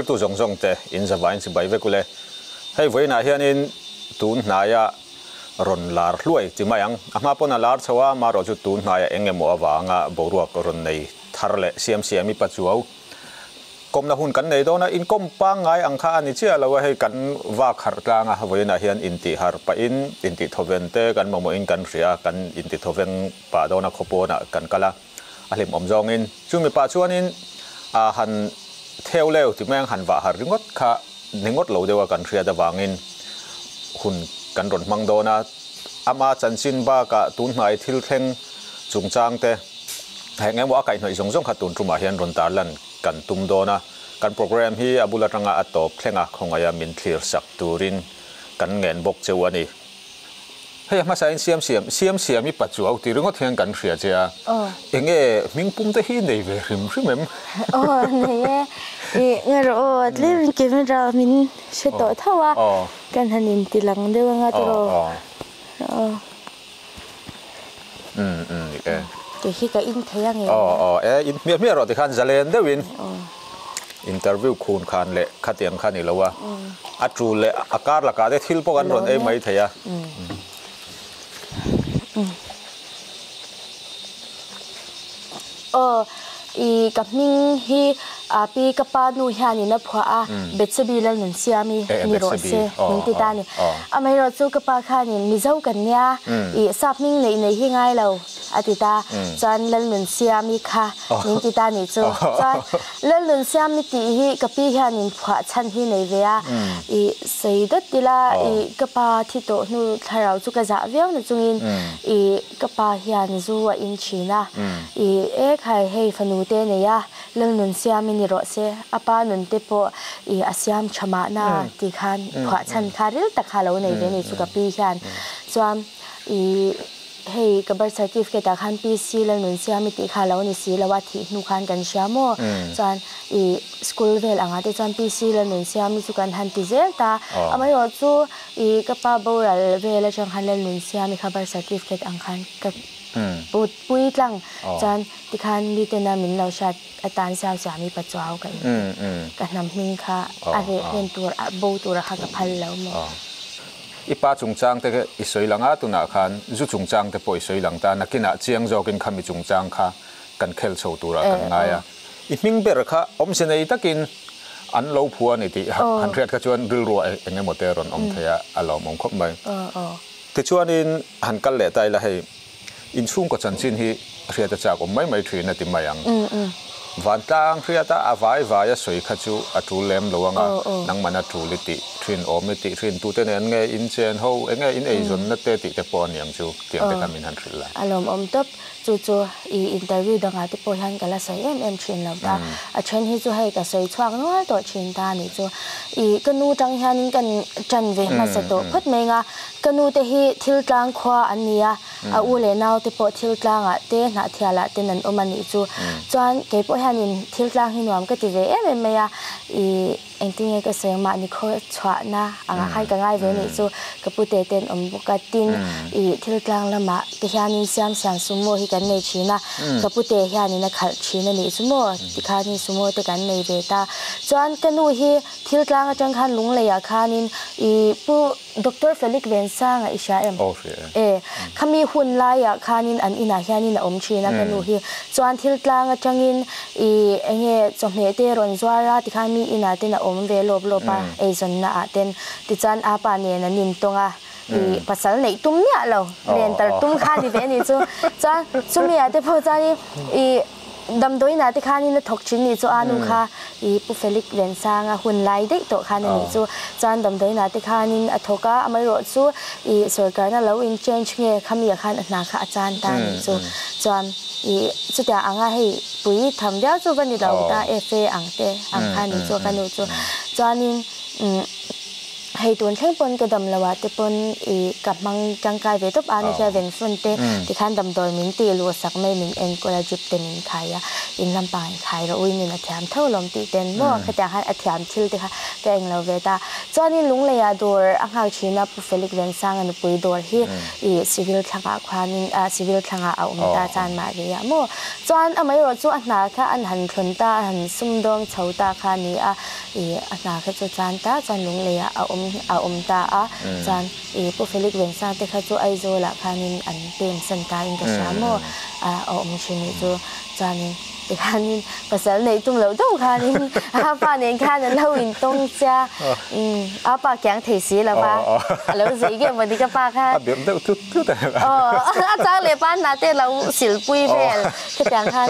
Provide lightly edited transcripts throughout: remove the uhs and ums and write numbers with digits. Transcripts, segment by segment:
Thirtu zawng zawng te in zavain chibai vek ule. Hei vawiinah hianin tun hnaia rawn lar hluai ti mai ang. A hma pawn a lar chho a, amaherawh chu tun hnaia eng emaw avanga boruak rawn nei thar leh siam siam i pachuau. Kawmna hun kan nei dawn a, inkawm pangngai ang kha a ni chiah lo a, hei kan vak harh tlang a, vawiinah hian intihharh pahin intihthawven te kan mamawhin kan hria a, kan intithawveng pah dawn a, khawpawnah kan kal a, a hlimawm zawngin chumi pah chuanin a han theu leu ti mai ang, han vah harh ringawt kha ni ngawt lo deuh a kan hriat avangin hun kan rawn hmang dawn a, ama chanchin bakah tunhnai thil thleng chungchang te. Heng emaw a kaihhnawih zawng zawng kha tun tumah hian rawn tarlan kan tum dawn a, kan programme hi a bul atanga a tawp thleng a, khawngaih a min thlir sak turin kan ngen bawk cheu a ni. Hei a hmasa in siam siam, siam siam i pachuau ti ringawt hian kan hria che a, enge hming pum te hi nei ve hrim hrim em? Aw nei e, i nge rawh aw, tlem in camera min hre tawh tho a, kan han inti lang deuh anga tiraw? Aw. Umm umm dik e. Kei hi ka in thei ange. Aw aw e in hmiah hmiah rawh tikhan zalen deuhin interview khun khan leh khatiang kha ni lo a, a tul leh a kar lakah te thil pawh kan rawn ei mai thei a. Aw i ka hming hi a pi ka pa nu hianin a phuah a, Betsebi Lalnunsiami ni rawh se min ti ta a ni. Amaherawhchu ka pa khanin Mizo kan nia i sap hming neih neih hi ngai lo a ti ta, chuan Lalnunsiami kha min ti ta a nih chu. Chuan Lalnunsiami tih hi ka pi hianin phuah chhan hi nei ve a, i sawi dawt ila i ka pa thi tawh hnu thlarau chu ka zah viau na chungin i Ka pa hian zu a in thin a, i e khai hei fanu te nei a, Lalnun siam i ni rawh se, a pa nun te pawh i a siam tha mahna tih khan phuah chhan kha ril tak kha lo nei ve ni chu ka pi hian. Chuan i hei ka birth certificate ah khan PC Lalnun siam i tih kha lo ni si lo a, thih hnu khan kan hria maw? Chuan i school vel angah te chuan PC Lalnun siam i chu kan han ti zel ta, amaherawhchu I ka pa boral vel atang khan Lalnunsiami kha birth certificate ang khan ka put pui tlang chuan tikhan mitena min lo hriat atan siam siami pachuau ka in ka hnam hming kha a reh hlen tur a bo tura kha ka phal lo maw. I pa chungchang te i sawi lang a tunah khan zu chungchang te pawh i sawi lang ta nakinah chiang zawkin khami chungchang kha kan khel chho turah kan ngai a. I hming ber kha awmze nei takin an lo phua a ni tih han hriat kha chuan rilruah eng emaw te rawn awm thei a, a lawmawm khawp mai. Tichuanin han kal leh ta ila hei, inchhungkaw chanchin hi hriat a chak awm mai mai thin a ti mai ang. Vantlang hriata a vai vai a sawi kha chu a tul lem lo ang a, nangman a tul i tih thin, awm i tih thin, tute nen nge in chen ho, eng nge in eizawnna te tih te pawh a ni ang chu, tiang te kha min han hrilh la. A lawmawm tawp. Chu chu i interview dangah te pawh hian ka la sawi em em thin lo ta. A then hi chu hei ka sawi chhuak nual tawh thin ta a nih chu. I ka nu tang hianin ka tan ve hmasa tawh phawt mai anga ka nu te hi thil tlang khua an ni a, a u leh nau te pawh thil tlangah te hnahthialah ten an awm a nih chu. Chuan kei pawh hianin thil tlang hi nuam ka ti ve em em mai a, i Engtinge ka sawi ang mahni khaw chhuahna angah khan ka ngai ve nih chu ka pu te ten awm bawk a, tin ih thil tlang lamah te hianin siam siam sumo hi kan nei thin a, ka pu te hianin a khalh thin a nih chu maw tikhanin sumo te kan nei ve ta. Chuan ka nu hi thil tlang atang khan Lungleiah khanin ih pu Doctor Felix Vensanga i hria em? Aw hria e. E, khami hun laiah khanin an inah hianin a awm thin a ka nu hi. Chuan thil tlang atangin i enge chawhmeh te rawn zuar a tikhan mi inah ten a awm ve lawp lawp a eizawnna ah ten. Tichuan a pa nen an intawng a, i pasal neih tum miah lo, len tar tum kha ni ve a nih chu. Chuan chumi ah te pawh chuanin i. Damdawiinah te khanin a thawk thin nih chu a nu kha i Pu Felix Vensanga hun lai daih tawh khan a nih chu. Chuan damdawiinah te khanin a thawk a, amaherawh chu i sorkarna lo in change nge khami ah khan a hna kha a chan ta a nih chu. Chuan i chutiang anga hei pui tham viau chu va ni lo ta FA ang te ang kha a nih chu ka nu chu. Chuanin umm. Hei tun thleng pawn ka dam lo ah te pawn ih ka hmang tangkai ve tawp a ni hian venfun te tikhan damdawi min tih luh sak mai min enkawl a drip te min khai a in lampang in khai rawh u in in a thiam tho lawm tih ten maw khatiang khan a thiam thil te kha ka eng lo ve ta. Chuanin Lungleia dawr a nghak thin a Pu Felix Vensanga nupui dawr hi ih civil thlangah khuanin ah civil thlangah a awm ta chuan mah ve ah maw. Chuan amaherawh chu a hna kha an han thlawn ta a han sumdawng chho ta kha a ni a. Ih a hna kha chu chuan ta chuan Lunglei ah a awm a awm ta a, chuan ih Pu Felix Vensang te kha chu Aizawl ah khanin an pem san ta in ka hria maw a awm thin nih chu chuanin tikhanin pasal neih tum loh deuh khanin a pa nen khan an lo intawng sia a pa kiang thei si lo va a lo zei nge mawni ka pa khan a birh deuh tlut tlut a aw a chang leh pa hna te lo silpui vel Khitiang khan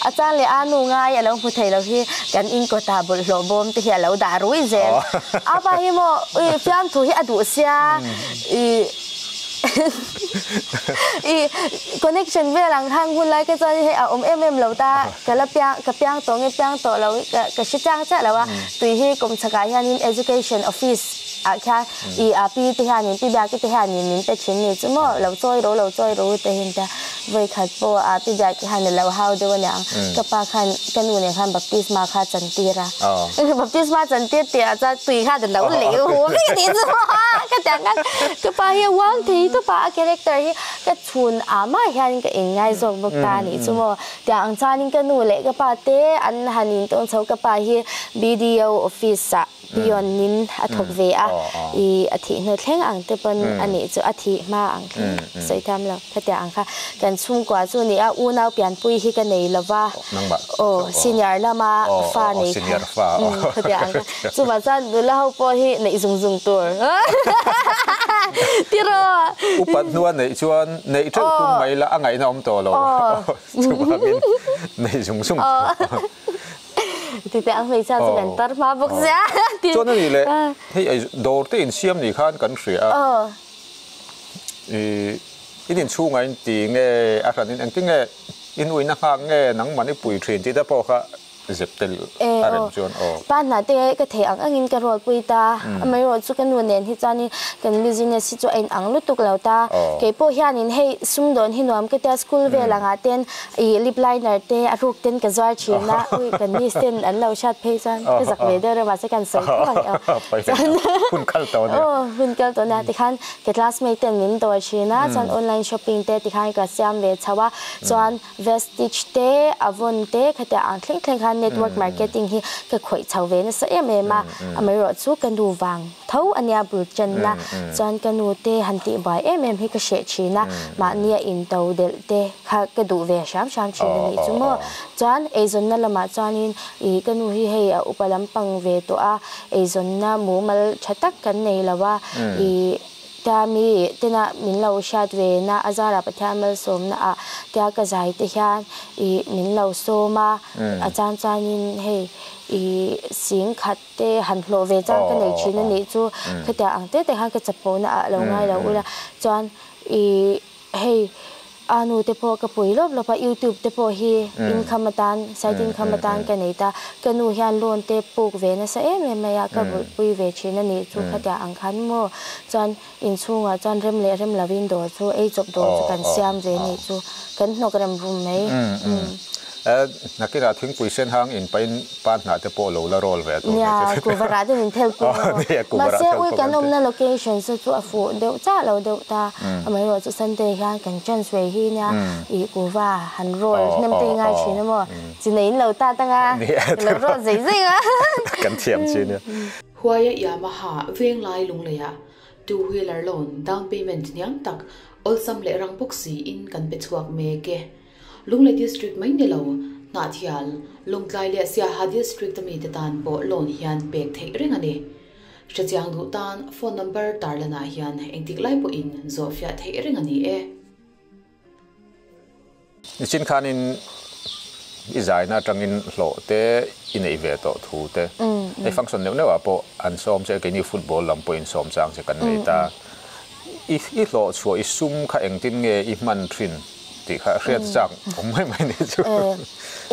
a chang leh a nu ngai a lo hmu thei lo hi kan in kawtah bawlhhlawh bawm te hi a lo dah rui zel. A pa hi maw ui fiamthu hi a duh sia i i connection vel ang khan hun lai kha chuan hei a awm em em lo ta ka la piang ka piang tawh nge piang tawh lo ka ka hre chiang chiah lo a tui hi kum chhakah hianin education office ah khian i a pi te hianin pi biaki te hianin min pe thin ni chu maw lo chawi ro lo chawi ro te hin ta Vawi khat pawh a pi biak hian a lo hau deuh a niang. Ka pa khan ka nu nen khan baptisma kha a chantir a. Baptisma a chantir tih ah chuan tui khan a lo lei hu vek a nih chu ka ti ang khan ka pa hi a uang thei tawp a, a character hi ka chhun ah mah hian ka inngaizawk bawk ta a nih chu maw. Tiang ang chuanin ka nu leh ka pa te an han intawng chho ka pa hi BDO office ah Pion in a thawk ve a, i a thih hnu thleng ang te pawn a nih chu a thih hma ang thleng sawi thiam lo. Khatiang ang kha kan chhungkua chu ni a, unau pianpui hi ka nei lo va, aw senior lama fa nei kha khatiang ang kha chuvang chuan nula ho pawh hi neih zung zung tur tiraw. Upat hnua neih chuan neih teuh tum mai la a ngaihna awm tawh lo chuvangin neih zung zung tur. Titeh ang hmeichhia chu kan tar hma bawk sia. Chuan a nih leh hei ei dawr te insiam ni khan kan hria a. I in inchhungah in ti nge a hran in engtin nge in uina nghak nge nangmah i pui thin tih te pawh kha zep tel a rem chuan aw. Pa hna te ka theih ang angin ka rawl pui ta. Amaherawhchu chu ka nu nen hi chuanin kan business hi chu a inang lutuk lo ta. Keipawh hianin hei sumdawn hi nuam ka tia school vel angah ten Ih lip liner te a ruk ten ka zuar thin a, ui kan miss ten an lo hriat phei chuan ka zak ve deuh reuh mahse kan sawi tho ang eo. Chuan hun kal tawh nia. Aw hun kal tawh nia tikhan ka classmate ten min dawr thin a, chuan online shopping te tikhan ka siam ve chho a, chuan Vestige te Avon te khatia ang thleng thleng khan network marketing hi ka khawih chho ve nasa em em a, amaherawh chu ka nu vang tho a nia bul channa chuan ka nu te han tih buai em em hi ka hreh thin a, mahnia into delh te kha ka duh ve hram hram thin a nih chu maw. Chuan eizawnna lamah chuanin ih ka nu hi hei a upa lampang ve tawh a, eizawnna mumal tha tak kan nei lo a, ih tia mi tena min lo hriat ve na a zarah Pathian malsawmna ah tia ka zai te hian ih min lo sawm a, a chan chuanin hei ih sing khat te han hlawh ve chang ka nei thin a nih chu khatiang ang te te khan ka chapona ah lo ngai lo ula chuan ih hei a nu te pawh ka pui lawp lawp a youtube te pawh hi income atan side income atan ka nei ta ka nu hian loan te puk ve nasa em em mai a ka vulhpui ve thin a nih chu khatiang ang khan maw chuan inchhungah chuan rem leh rem lovin dawr chu ei chawp dawr chu kan siam ve a nih chu kan hnawk rem rum mai. Nakinah thingpui sen hang in pain pa hnah te pawh lo la roll ve tur Nia, kuvarah te min phel pawh maw? Nia, kuvarah Mahse ui kan awmna location chu chu a fuh deuh chah lo deuh ta. Amaherawh chu Sunday hian kan chance ve hi nia ih kuva han roll hnem te hi ngai thin a maw? Chi nei in lo ta tang a, lo roll zei zei a. Kan thiam chi nia. Huaia Yamaha Venglai Lungleiah two wheeler loan down payment hniam tak awlsam leh rang bawk siin kan pe chhuak mek e. Lunglei District mai ni lo, Hnahthial, Lungtlai leh Siaha District a mite tan pawh loan hian pek theih reng a ni. Hrechiang duh tan phone number tarlanah hian engtik lai pawhin zawhfiah theih reng a ni e. Nichin khanin i zaina atangin hlawh te i neih ve tawh thu te, hei function neuh neuh ah pawh an sawm che, keini football lam pawhin sawm chang che kan nei ta. I hlawh chhuah i sum kha engtin nge i hman thin? tih kha hriat chak awm mai mai ni chu.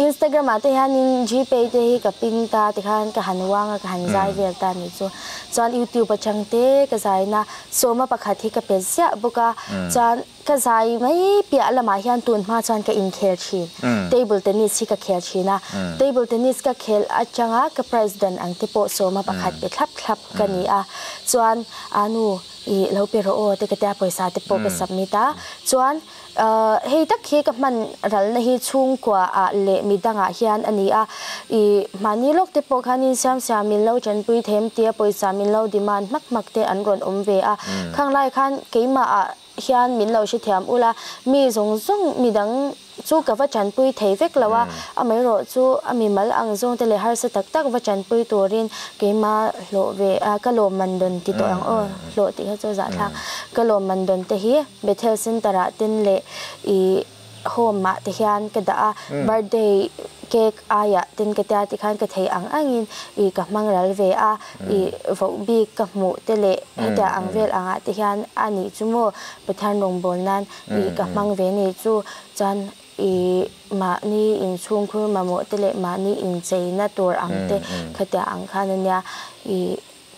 Instagram ah te hianin Gpay te hi ka pin ta tikhan ka han uang a ka han zai vel ta ni chu. Chuan YouTube atang te ka zaina sawma pakhat hi ka pe ziah bawk a chuan ka zai mai piah lamah hian tun hma chuan ka inkhel thin. Table tennis hi ka khel thin a table tennis ka khel atanga ka prize dan ang te pawh sawma pakhat pe thlap thlap ka ni a chuan a nu i lo pe rawh aw te ka tia pawisa te pawh ka submit a chuan Hei tak hi ka hman ralna hi chhungkua ah leh midangah hian a ni a, i mahni lawk te pawh khanin siam siam min lo tanpui them tia pawisa min lo demand hmak hmak te an rawn awm ve a, khang lai khan keimah ah hian min lo hrethiam ula, mi zawng zawng midang chu ka va tanpui thei vek lo a, amaherawh chu a mimal ang zawng te leh harsa tak tak va tanpui turin keimah hlawh ve a, ka lawmman dawn ti tawh ang aw, hlawh tih kha chu a zahthlak, ka lawmman dawn te hi. Bethel Center ah ten leh i home ah te hian ka dah a, birthday cake aiah ten ka tia tikhan ka thei ang angin i ka hmang ral ve a, i voh bik ka hmuh te leh hetia ang vel angah te hian a nih chu maw Pathian rawngbâwl nan i ka hmang ve ni chu chuan i mahni inchhungkhur mamawh te leh mahni incheina tur ang te khatia ang khan a nia i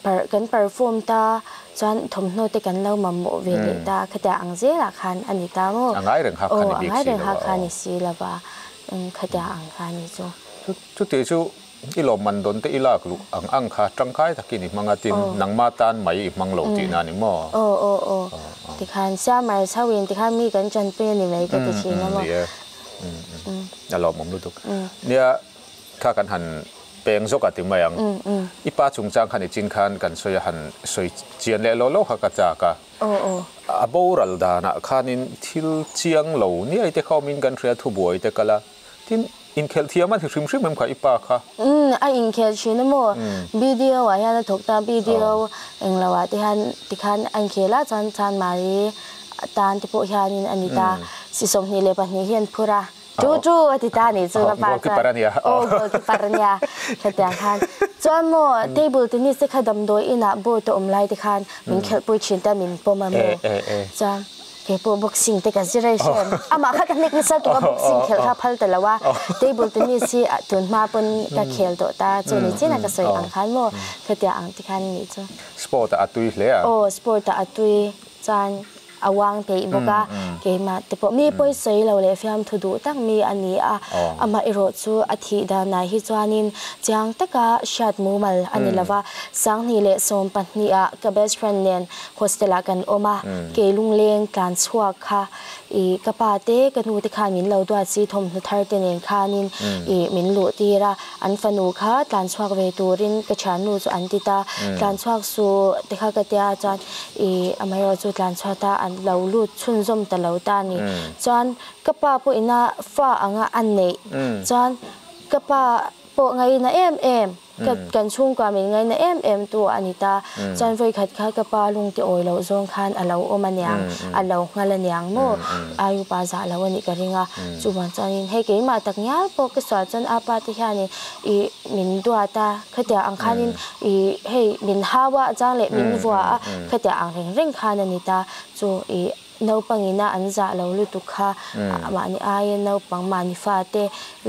Par kan perform ta chuan thawmhnaw te kan lo mamawh ve leh ta khatia ang zelah khan a ni ta maw? A ngai reng ha kha ni bik si lova. Aw, a ngai reng ha kha ni si lova, khatia ang kha ni chu. Chuti chu i lawmman dawn te i lak luh ang ang kha tangkai takin i hmang a tin nangma tan mai i hmang lo tihna a ni maw? Aw aw aw, tikhan siamar chho in tikhan mi kan tanpui a ni mai ka ti thin a maw? Ni e, a lawmawm lutuk. Nia. Kha kan han peng zawk a ti mai ang. I pa chungchang khan i chin khan kan sawi a han sawi chian leh lo lo kha ka chak a. A boral danah khanin thil chiang lo niai te kha awmin kan hria thubuai te kal a. Tin, inkhelh thiam a ti hrim hrim em kha i pa kha? Umm, a inkhelh thin a maw? BDO ah hian a thawk ta, BDO englo ah te hian tikhan a inkhel a, chuan Chanmari tan te pawh hianin a ni ta. Si 22 hi an phur a. Chu chu a ti ta nih chu ka pa chuan aw goalkeeper a nia hetiang khan chuan maw table tennis te kha damdawi inah board a awm lai te khan min khelhpui thin te a min pawm a maw chuan keipawh boxing te ka zir a hrem amah kha ka hnek nasa tuk a boxing khelh kha phal ta lo a table tennis hi tun hma pawn ka khel tawh ta chu ni chin a ka sawi ang khan maw hetiang ang te khan nih chu sport ah a tui hle a aw sport ah a tui chuan A uang peih bawk a, keimah te pawh mi pawi sawi lo leh fiamthu duh tak mi a ni a, amah erawh chu a thih danah hi chuanin chiang taka hriat mumal a ni lova, 2012 ah ka best friend nen hostel ah kan awm a, kei lungleng tlan chhuak kha i ka pa te ka nu te khan min lo duat si thawmhnaw thar te nen khanin i min luh tir a, an fanu kha tlan chhuak ve turin ka thiannu chu an ti ta, tlan chhuak suh te kha ka tia chuan I amaherawh chu tlan chhuat a an lo lut chhunzawm ta lo ta a ni. Chuan ka pa pawh ina fa anga a neih chuan ka pa pawh ngaina em em, ka kan chhungkua min ngaina em em tu a ni ta. Chuan vawikhat kha ka pa lungte awi loh zawng khan a lo awm aniang, a lo nghal aniang maw ai upa zah lo a nih ka ring a. Chuvang chuanin hei keimah tak ngial pawh ka sual chuan a pa te hianin i min duat a, khatia ang khanin i hei min hau a a chang leh min vua a, khatia ang reng reng khan a ni ta. Chu i naupangina an zah lo lutuk kha mahni aia naupang mahni fate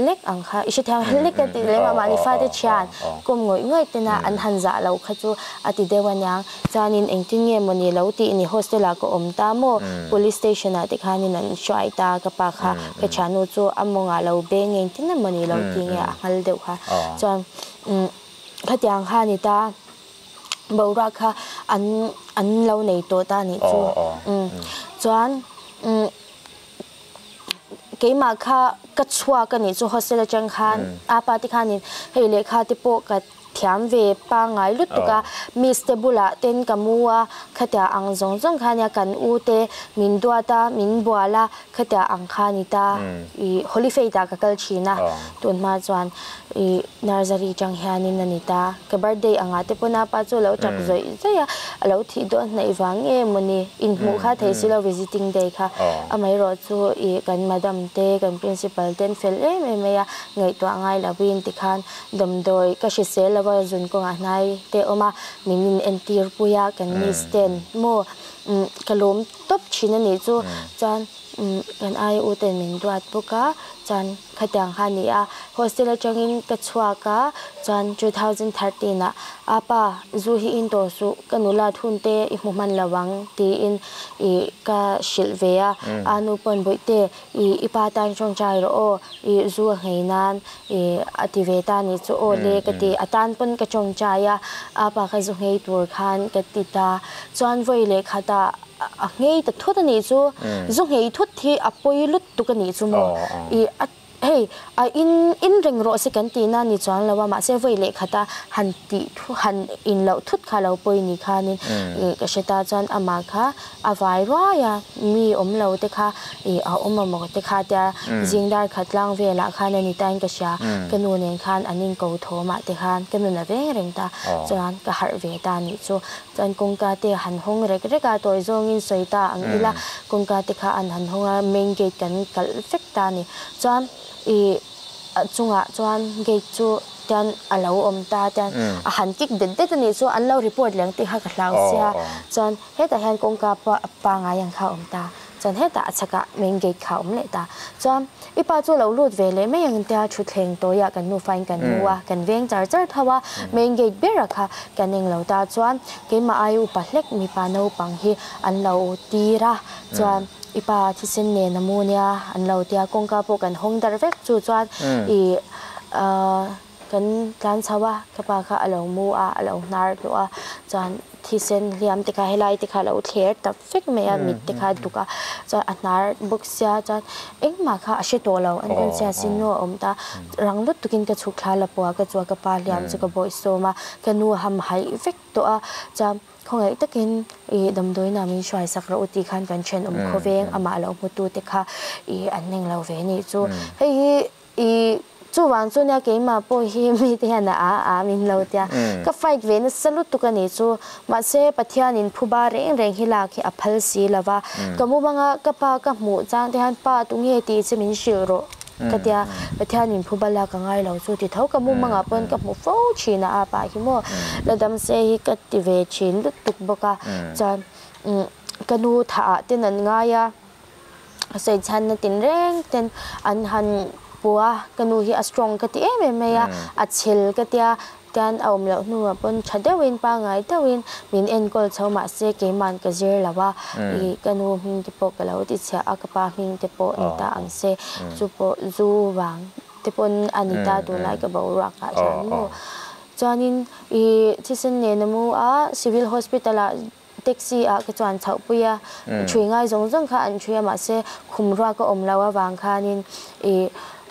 lek ang kha i hrethiam lek a tih lem a mahni fate thian kawm ngawih ngawih tena an han zah lo kha chu a ti deuh aniang. Chuanin engtin nge mawni lo tih ni hostel ah ka awm ta maw police station ah te khanin an hruai ta ka pa kha ka thiannu chu a mawngah lo beng nge engtin nge mawni lo tih nge a nghal deuh kha chuan umm khatiang kha a ni ta boruak kha an an lo nei tawh ta nih chu umm chuan umm keimah kha ka chhuak a nih chu hostel atang khan a pa te khanin hei lehkha te pawh ka Thiam ve pangngai lutuk a, miss te bulah ten ka mu a, khatia ang zawng zawng kha nia kan u te min duat a, min bual a, khatia ang kha ni ta, i Holy Faith ah ka kal thin a, tun hma chuan i nursery tang hianin a ni ta, ka birthday angah te pawn a pa chu a lo tap zawih zawih a, a lo thih dawn hnaih vang nge mawni, inhmuh kha thei si lo visiting day kha, amaherawh chu i kan madam te kan principal ten fel em em mai a, ngaihtuah ngai lovin tikhan Damdawi ka hrisel lo deuh a, zun kawngah hnai te a awm a, min in entir pui a kan miss ten maw ka lawm tawp thin a nih chu. Chuan kan ai u ten min duat bawk a, chuan khatiang kha a ni a, hostel atangin ka chhuak a, chuan 2013 ah apa zu hi in tawh suh ka nula thun te i hmu hman lo ang tiin ih ka hrilh ve a, a nu pawn bawihte ih i pa tan tawngtai rawh aw ih zu a nghei nan ih a ti ve ta nih chu aw le ka ti a tan pawn ka tawngtai a, apa kha zu nghei tur khan ka ti ta chuan vawi leh khatah a nghei ta thut a nih chu zu nghei thut hi a pawi lut tuk a nih chu maw ih a hei a in in reng rawh se kan tihna a ni chuang lo a mahse vawi leh khata han tih thu han in loh thut kha lo pawi ni khanin ih ka hre ta chuan amah kha a vai ruai a mi awm lo te kha ih a awm amaw te kha tia zing dar khat tlang velah khan a ni tain ka hria ka nu nen khan an inko thawmah te khan ka nun a veng reng ta chuan ka harh ve ta a nih chu. Chuan kawngka te han hawng rek rek a, tawi zawngin sawi ta ang ila, kawngka te kha an han hawng a, main gate kan kalh vek ta a ni. Chuan ih a chungah chuan gate chu tian a lo awm ta tian a han kik det det a nih chu, an lo report leh ang tih kha ka hlau sia. Chuan hetah hian kawngka pawh a pangngai ang kha a awm ta. Chuan hetah a chhakah main gate kha a awm leh ta. Chuan i pa chu lo lut ve leh mai ang tia thutthleng tawiah kan nufain kan mu a, kan veng char char tho a, main gate bera kha kan eng lo ta. Chuan keimah ai upa hlek mipa naupang hi an lo tir a, chuan i pa thisen nen a mu nia an lo tia, kawngka pawh kan hawng darh vek chu chuan i Kan tlan chho a, ka pa kha a lo mu a, a lo hnar tawh a, chuan thisen hliam te kha helai te kha a lo thler tak vek mai a, mit te kha a duk a, chuan a hnar bawk sia chuan engmah kha a hre tawh lo, an kawn sin nu a awm ta, rang lut tukin ka chhuk thla la pawh a, ka chu a ka pa hliam chu ka bawih sawm a, ka nu a ham haih vek tawh a, chuan khawngaih takin ih damdawiin ah min hruai sak rawh u tih khan kan thenawm khawveng amah lo hmu tu te kha ih an neng lo ve nih chu, hei hi I chuvang chu nia keimah pawh hi mite hian a a a min lo tia ka fight ve nasa lutuk a nih chu mahse Pathianin phuba reng reng hi lak hi a phal si lo va ka mu banga ka pa ka hmuh chang te hian pa tunge tih che min hrilh rawh ka tia Pathianin phuba lak a ngai lo chu ti tho ka mu bangah pawn ka hmu fo thin a a pa hi maw la dam se hi ka ti ve thin lutuk bawk a chuan ka nu thah ah ten an ngai a. sawi chhanna tinreng ten an han pu a, ka nu hi a strong ka ti em em mai a, a chhel ka tia tian a awm loh hnuah pawn tha deuhin pangngai deuhin min enkawl chho mahse keiman ka zir lo a, ih ka nu hming te pawh ka lo ti chhiah a, ka pa hming te pawh ni ta ang se, chu pawh zu vang te pawn a ni ta tunlai ka boruak ah hian maw chuanin ih thisen nen a mu a civil hospital ah. Taxi ah ka chuan chhoh pui a, ṭhui ngai zawng zawng kha an ṭhui a mahse khum ruak a awm lo avang khanin ih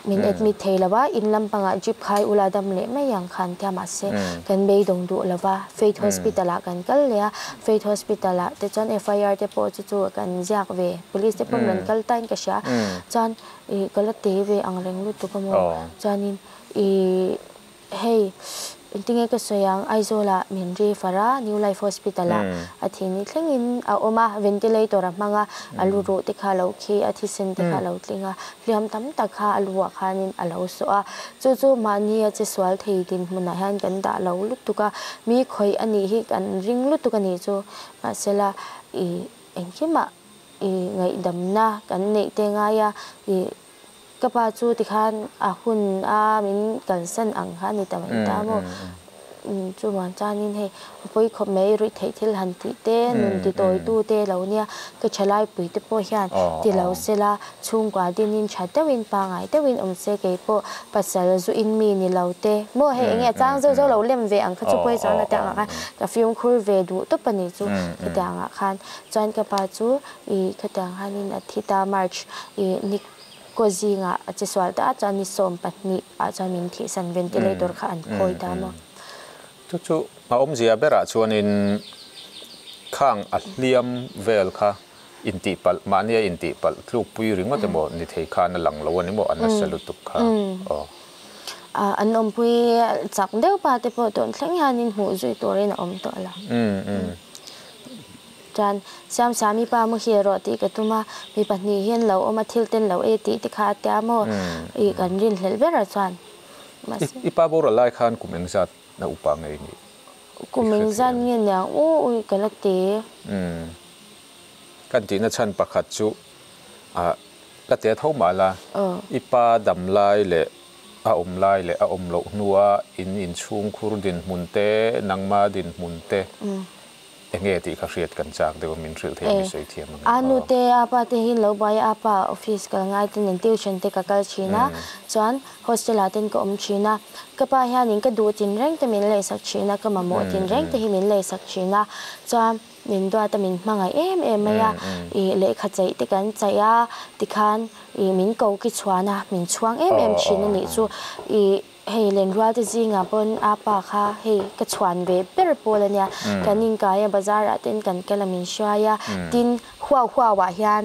min admit thei lo a, in lampangah drip khai ula dam leh mai ang khan tia mahse kan beidawng duh lo va, Faith Hospital ah kan kal leh a, Faith Hospital ah te chuan FIR te pawh chu chu kan ziak ve, police te pawh rawn kal tain ka hria, chuan ih ka la te ve ang reng lutuk a maw, chuanin ih. Hei, engtinge ka sawi ang, Aizawl-ah min refer a, New Life Hospital-ah a thih ni thlengin a awm a, ventilator a hmang a, a lu ruh te kha a lo khi a, thisen te kha a lo tling a, hliam tam tak kha a luah khanin a lo sawh a. Chu chu mahni a che sual thei dinhmunah hian kan dah lo lutuk a, mi khawih a nih hi kan ring lutuk a nih chu. Mahsela, ih engkimah ih ngaihdamna kan neih te ngai a, ih. Ka pa chu tikhan a hun a min kalsan ang kha a ni ta mai ta maw? Chuan chuanin hei a pawi khawp mai ruih theih thil han tih te, nun ti tawitu te lo nia, ka thalaipui te pawh hian ti lo sela, chhungkua dinin tha deuhin pangngai deuhin awm se keipawh pasal zu in mi ni lo te maw hei enge a chang zeuh zeuh lo lem ve ang kha chu pawi chuan ka ti ang ah khan ka fimkhur ve duh tawp a nih chu khatiang ah khan chuan ka pa chu ih khatiang khanin a thi ta March ih ni Kaw zingah a che sual ta a, chuan ni 12 ah chuan min thihsan ventilator kha an khawi ta maw? Chu chu a awmzia berah chuanin khang a hliam vel kha intihpalh, mahnia intihpalh tlukpui ringawt emaw ni thei khan a lang lo a ni maw? A nasa lutuk kha aw. An awmpui chak deuh pa te pawh tun thleng hianin hmuh zui turin a awm tawh lo. Chuan, Siamsiami pa muhil rawh tih ka tum a, mi pahnih hian lo awm a, thil ten lo e tih te kha a tia maw? Ih kan rinhlelh ber a chuan. Mahse. I pa boral lai khan kum engzat Na upa nge i nih? Kum engzat nge niang u ui ka la ti. Umm. Kan tihna chhan pakhat chu ah la te tho mah la, i pa dam lai leh a awm lai leh a awm loh hnua in inchhungkhur dinhmun te, nangma dinhmun te Enge tih kha hriat kan chak deuh a min hrilh thei a mi sawi thiam ang em? A nu te a pa te hi lo buai a pa office kal ngai te nen tuition te ka kal thin a chuan hostel ah ten ka awm thin a ka pa hianin ka duh tin reng te min leisak thin a ka mamawh tin reng te hi min leisak thin a chuan min duat a min hmangaih em em mai a ih lehkha chaih te kan chaih a tikhan ih min ko ki chhuan a min chhuang em em thin a nih chu ih. Hei Lenrual te zingah pawn a pa kha hei ka chhuan ve ber pawl a nia. Kan inkai a bazar ah ten kan kal a min hruai a, tin huau huau ah hian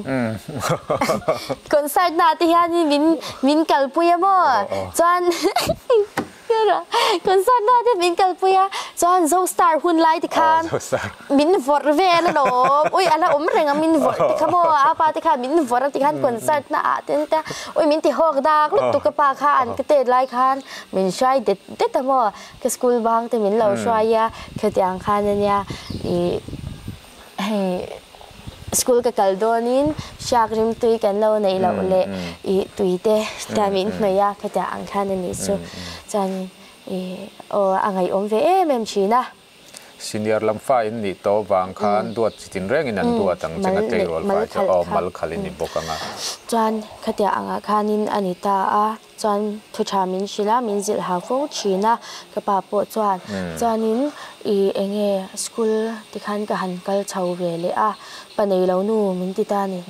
concert na ah te hian min min kalpui a maw chuan concert na ah te min kalpui a chuan Zostar hun lai te khan Min vawrh vel alawm, ui a la awm reng a min vawrh te kha maw, a pa te khan min vawrh a ti khan concert na ah ten te ui min ti hawk dak lutuk ka pa kha an ka tet lai khan min hruai det det a maw, ka school bang te min lo hruai a khatiang khan ania ih hei school ka kal dawnin hriak rimtui kan lo neih loh leh ih tui te ta min hnawih a khatiang ang khan anih chu chuanin ih aw a ngaihawm ve em em thin a. Senior lam fa in nih tawh vang khan duat chi tin rengin an duat ang che nga tleirawl fa chu aw mal khalh in ni bawk ang a. Chuan khatiang angah khanin a ni ta a, chuan thu tha min hrilh a, min zilh hau fo thin a, ka pa pawh chuan chuanin i enge school tikhan ka han kal chho ve leh a, pa nei lo nu min ti ta a ni.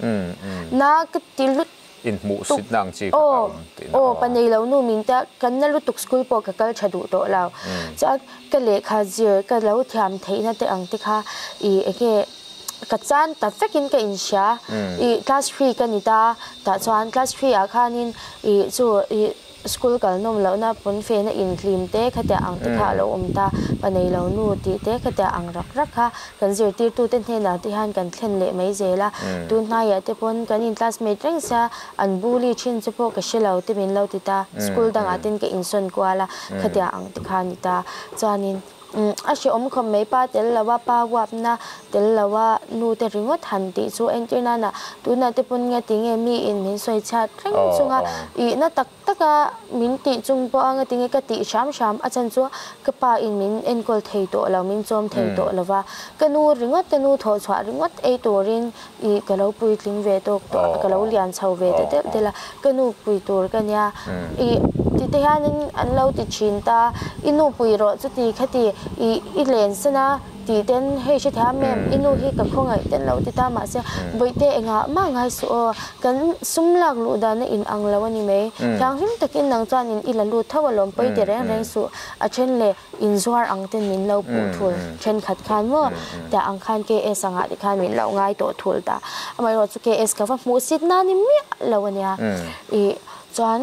Na ka ti lut Inhmuh sit na ang chi kha a awm tihna aw. Aw, pa nei lo nu min tia kan na lutuk school pawh ka kal tha duh tawh lo. Chuan ka lehkha zir ka lo thiam theihna te ang te kha i enge ka chan ta vekin ka inhria. I class three ka ni ta, tah chuan class three ah khanin i chu i school kal nawm lohna pawn fena inhlim te khatiang ang te kha a lo awm ta. Pa nei lo nu tih te khatiang ang rak rak kha Kan zirtirtute hnenah te hian kan thlen leh mai zel a, tun hnaiah te pawn kan in classmate reng sia an bully thin chu pawh ka hre lo te min lo ti ta, school dangah ten ka insawn kual a, khatiang ang te kha a ni ta. Chuanin a hrehawm khawp mai pa tel lo a, pa uapna tel lo a nu te ringawt han tih chu entir nana tunah te pawn nge tinge miin min sawi chhiat reng chunga ihna tak Taka min tih chung pawh a ngatinge ka tih hram hram a chan chu ka pa in min enkawl thei tawh lo, min chawm thei tawh lo va. Ka nu ringawt, ka nu thawh chhuah ringawt ei turin ih ka lo puitling ve tawk tawh a, ka lo lian chho ve ta delh delh a, ka nu pui tur ka nia. Ih ti te hianin an lo ti thin ta, i nu pui rawh chuti khati ih i len san a. Tih ten hei hre thiam em, i nu hi ka khawngaih ten lo ti ta mahse Bawihte engah mah ngai suh aw, kan sum lak luh dan a in ang lo a ni mai, thianghlim takin nang chuan in i la lut tho alawm pawi ti reng reng suh, a then leh in zuar ang ten min lo puh thul thenkhat khan maw tiah ang khan KS angah te khan min lo ngai tawh thul ta, amaherawhchu KS ka va hmuh sit na ni miah lo a nia, ih chuan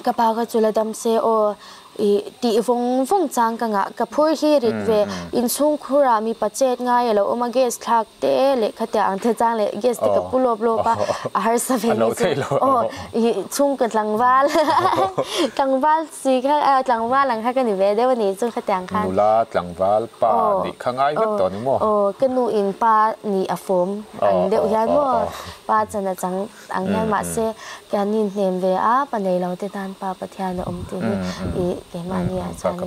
Ka pa ka chu la dam se aw i tih vawng vawng chang ka ngah. Ka phur hi rit ve. Inchhung khurah mipa chet ngai a lo awm a, gas thlak te leh khatia ang te chang leh gas te ka pu lawp lawp a, a harsa ve nge chu aw i chhungkaw tlangval tlangval si kha tlangval ang kha ka ni ve deuh a nih chu khatiang khan. Nula tlangval pa nih kha ngai vek tawh ni maw? Aw ka nu in pa nih a fawm ang deuh hian maw pa chan a chang. Ang hian mahse kan inhnem ve a, pa nei lo te tan Pa Pathian a awm tih hi i keimahni ah chuan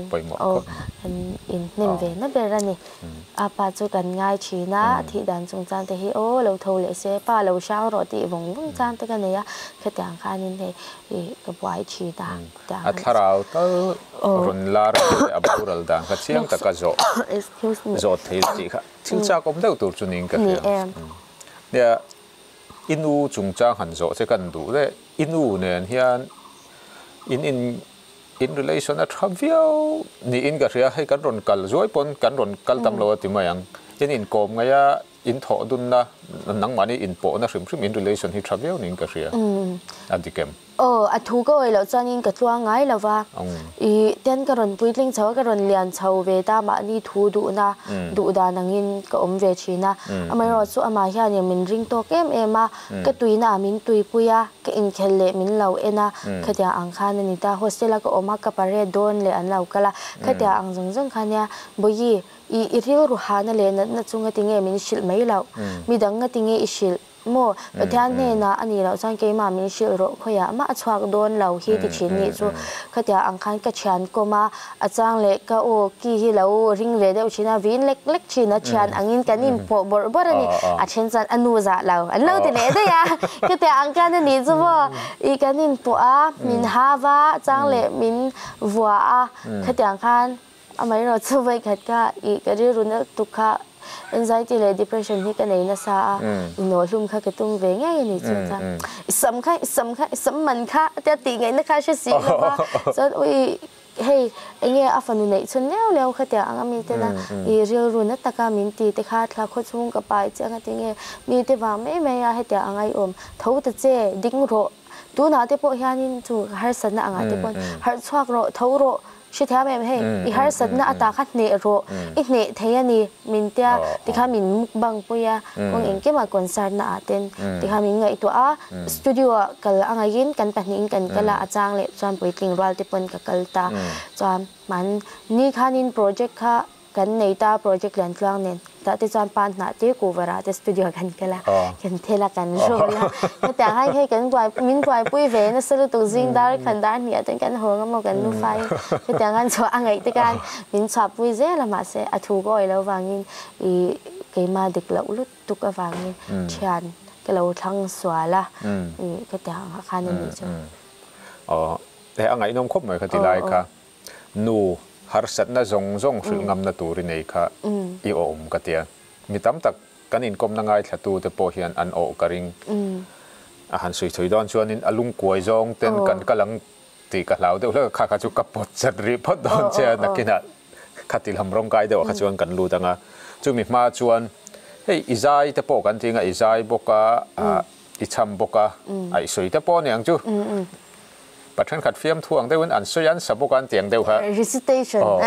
aw kan inhnem ve na ber a ni. A pa chu kan ngai thin a, a thih dan chungchang te hi aw lo tho leh se, pa lo hrang rawh tih vawng vawng chang te ka nei a, khatiang khanin hei i ka buai thin a. A thlarau tal rawn lar leh a boral dan kha chiang taka zawh zawh thei tih kha thil chak awm deuh tur chu niin ka hria. Nia. I nu chungchang han zawh che kan duh leh i nu nen hian in in in relation a tha viau niin ka hria, hei kan rawn kal zuai pawn kan rawn kal tam lo a ti mai ang, in inkawm ngaih a in thawh dunna nangmahni inpawhna hrim hrim in relation hi tha viau niin ka hria a dik em? Aw, a thu ka awih loh chuanin ka tluang ngai lo va, i ten ka rawn puitling chho a, ka rawn lian chho ve ta, mahni thu duhna, duh dan angin ka awm ve thin a. Amaherawhchu amah hianin min ring tawk em em a, ka tuina ah min tuipui a, ka inkhel leh min lo en a, khatia ang khan a ni ta. Hostel a ka awm a, ka parade dawn leh an lo kal a, khatia ang zawng zawng kha nia, Bawihi, i i rilru hahna leh natna chu ngatinge min hrilh mai loh? Midang ngatinge i hrilh? Maw? Pathian hnenah a nih loh chuan keimah min hrilh rawh, khawiah mah a chhuak dawn lo hi ti thin nih chu. Khatia ang khan ka thian kawm a, a chang leh ka aw ki hi lo ring ve deuh thin a, vin lek lek thin a, thian angin kan inpawh bawrh bawrh a ni. A then chuan a nu zah lo, an lo ti leh daih a. Khatia ang khan a nih chu maw? Ih kan inpawh a, min hau a, a chang leh min vua a, khatiang khan Amaherawh chu vawikhat kha ih ka rilru nalh tuk kha anxiety leh depression hi ka nei nasa a, inawhhlum kha ka tum ve ngei a ni chu chuan i sam kha i sam kha i sam man kha tia tih ngaihna kha hre si lo va, chuan ui hei enge a fanu neih chhun leu leu kha tia ang a mi tena i rilru na taka min ti te kha thla khaw chhung ka pai chiang a tinge mi te vang mai mai a hetia ang ai awm tho ta che ding rawh tunah te pawh hianin chu harsatna angah te pawn harh chhuak rawh tho rawh Hrethiam em hei, i harsatna ata kha hneh rawh, i hneh thei a ni min tia tikha min mukbang pui a, kawng engkimah concert na ah ten tikha min ngaihtuah a, studio ah kal a ngaihin kan pahnihin kan kal a, a chang leh chuan puitling rual te pawn ka kal ta, chuan hman ni khanin project kha kan nei ta project lian tluang nen. Tah te chuan pan hnah te kuvar ah te studio kan kal a, kan thel a kan roll a, hetiang hian hei kan buai min buaipui ve nasa lutuk zing dar khan dar hnih ah ten kan haw ngam maw kan nufa in hetiang hian chhuah a ngaih te khan min chhuahpui zel a mahse a thu ka awih loh vangin ih keimah dik loh lutuk avangin thian ka lo thlang sual a ih hetiang ah khan a nih chu. Aw he a ngaihnawm khawp mai kha ti lai kha. Nu, harsatna zawng zawng hrilh ngamna tur i nei kha i awm ka tia. Mi tam tak kan inkawmna ngaithlatu te pawh hian an awh ka ring. A han sawi thui dawn chuanin a lungkuai zawng ten kan kal ang tih ka hlau deuh hlek a, kha kha chu ka pawt chat rih phawt dawn che a, nakinah khati lam rawng kai deuhah kha chuan kan lut ang a. Chumi hma chuan hei i zai te pawh kan ti ang a, i zai bawk a, i cham bawk a, a i sawi te pawh a ni ang chu. Pa thenkhat fiamthu ang deuhin an sawi a, an sa bawk a, an tiang deuh kha. Recitation. Aw,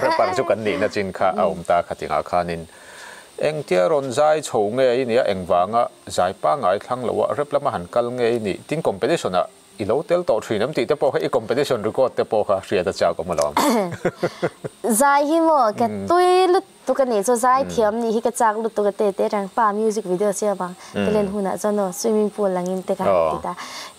rapper chu kan nihna chin kha a awm ta khatingah khanin engtia rawn zai chho nge i nih a, engvanga zai pangngai thlang lo a, rap lama han kal nge i nih, tin competition ah i lo tel tawh thin em tih te pawh kha i competition record te pawh kha hriat a chak awm alawm. Zai hi maw ka tui lut Tu ka nih chu zaithiam nih hi ka chak lutuk a te te reng pa music video siam ang ka len hunah chuan aw swimming pool angin te ka han ti ta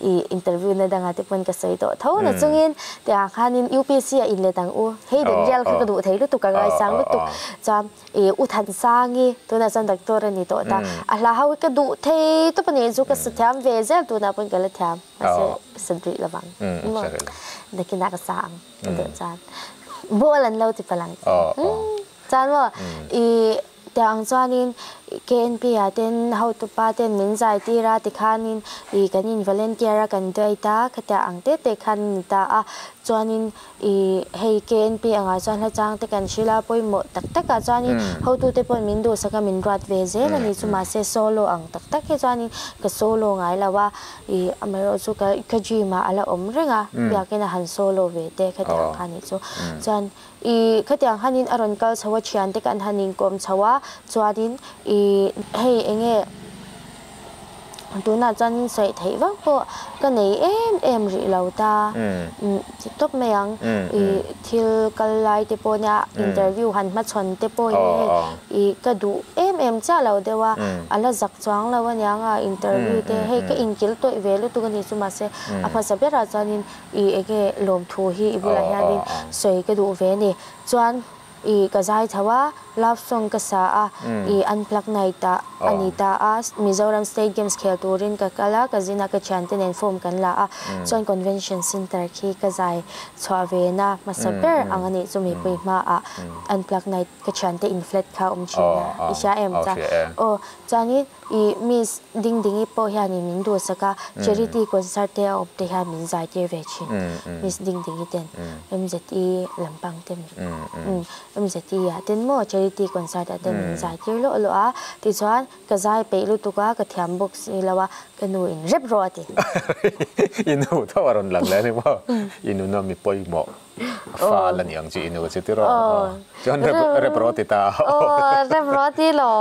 i interview na dangah te pawn ka sawi tawh tho na chungin tiang khanin UPSC ah inlet ang u hei den rial kha ka duh thei lutuk ka ngaisang lutuk chuan i U Thansangi tunah chuan doctor a ni tawh ta a hla ho hi ka duh thei tawp a nih chu ka sa thiam ve zel tunah pawn ka la thiam mahse ka sa duih lovang nakinah ka sa ang. Ka deuh chuan ball an lo ti palh ang chuan maw i tiang ang chuanin KNP ah ten hotupa ten min zai tir a tikhanin i kan in volunteer a kan duait a khatiang ang te te khan a ni ta a chuanin i hei KNP angah chuan hla chang te kan hrilh a pawimawh tak tak ah chuanin hotute pawhin min duhsak a min ruat ve zel a ni chu mahse solo ang tak tak hi chuanin ka solo ngai lo a. I amaherawh chu ka ka dream ah a la awm reng a, biakin a han solo ve te khatiang kha nih chu. Chuan i khatiang hanin a rawn kal chho a thiante kan han inkawm chho a, chuanin i hei enge tunah chuan sawi theih vak pawh ka nei em em rih lo ta ti tawp mai ang. I thil kal lai te pawh nia interview han hmachhawn te pawh hi hei i ka duh em em chiah lo deuh a, a la zak chuang lo aniang a interview te hei ka inkil tawih ve lutuk a ni chu mahse a hmasa berah chuanin i enge lawmthu hi i bulah hianin sawi ka duh ve a ni chuan i ka zai chho a love song ka sa a i unplug night ah a ni ta a Mizoram state games khel turin ka kal a ka zin a ka thiante nen form kan la a chuan convention center khi ka zai chhuah ve na hmasa ber ang a nih chu mipui hmaah unplug night ka thiante in flat kha awm thin a i hria em chuan aw chuanin i miss ding dingi pawh hianin min duhsak a charity concert te a awm te hian min zai tir ve thin miss ding dingi ten M Z E lampang te M Z E ah ten maw charity. Charity concert ah te min zai tir lawh lawh a, tichuan ka zai peih lutuk a, ka thiam bawk si lo a, ka nu in rep rawh a ti. I nu tho a rawn lang leh a ni maw? I nuna mi pawimawh fal a ni ang chu i nu chu ti rawh. Chuan rep rep rawh a ti ta a. Aw rep rawh a ti lo.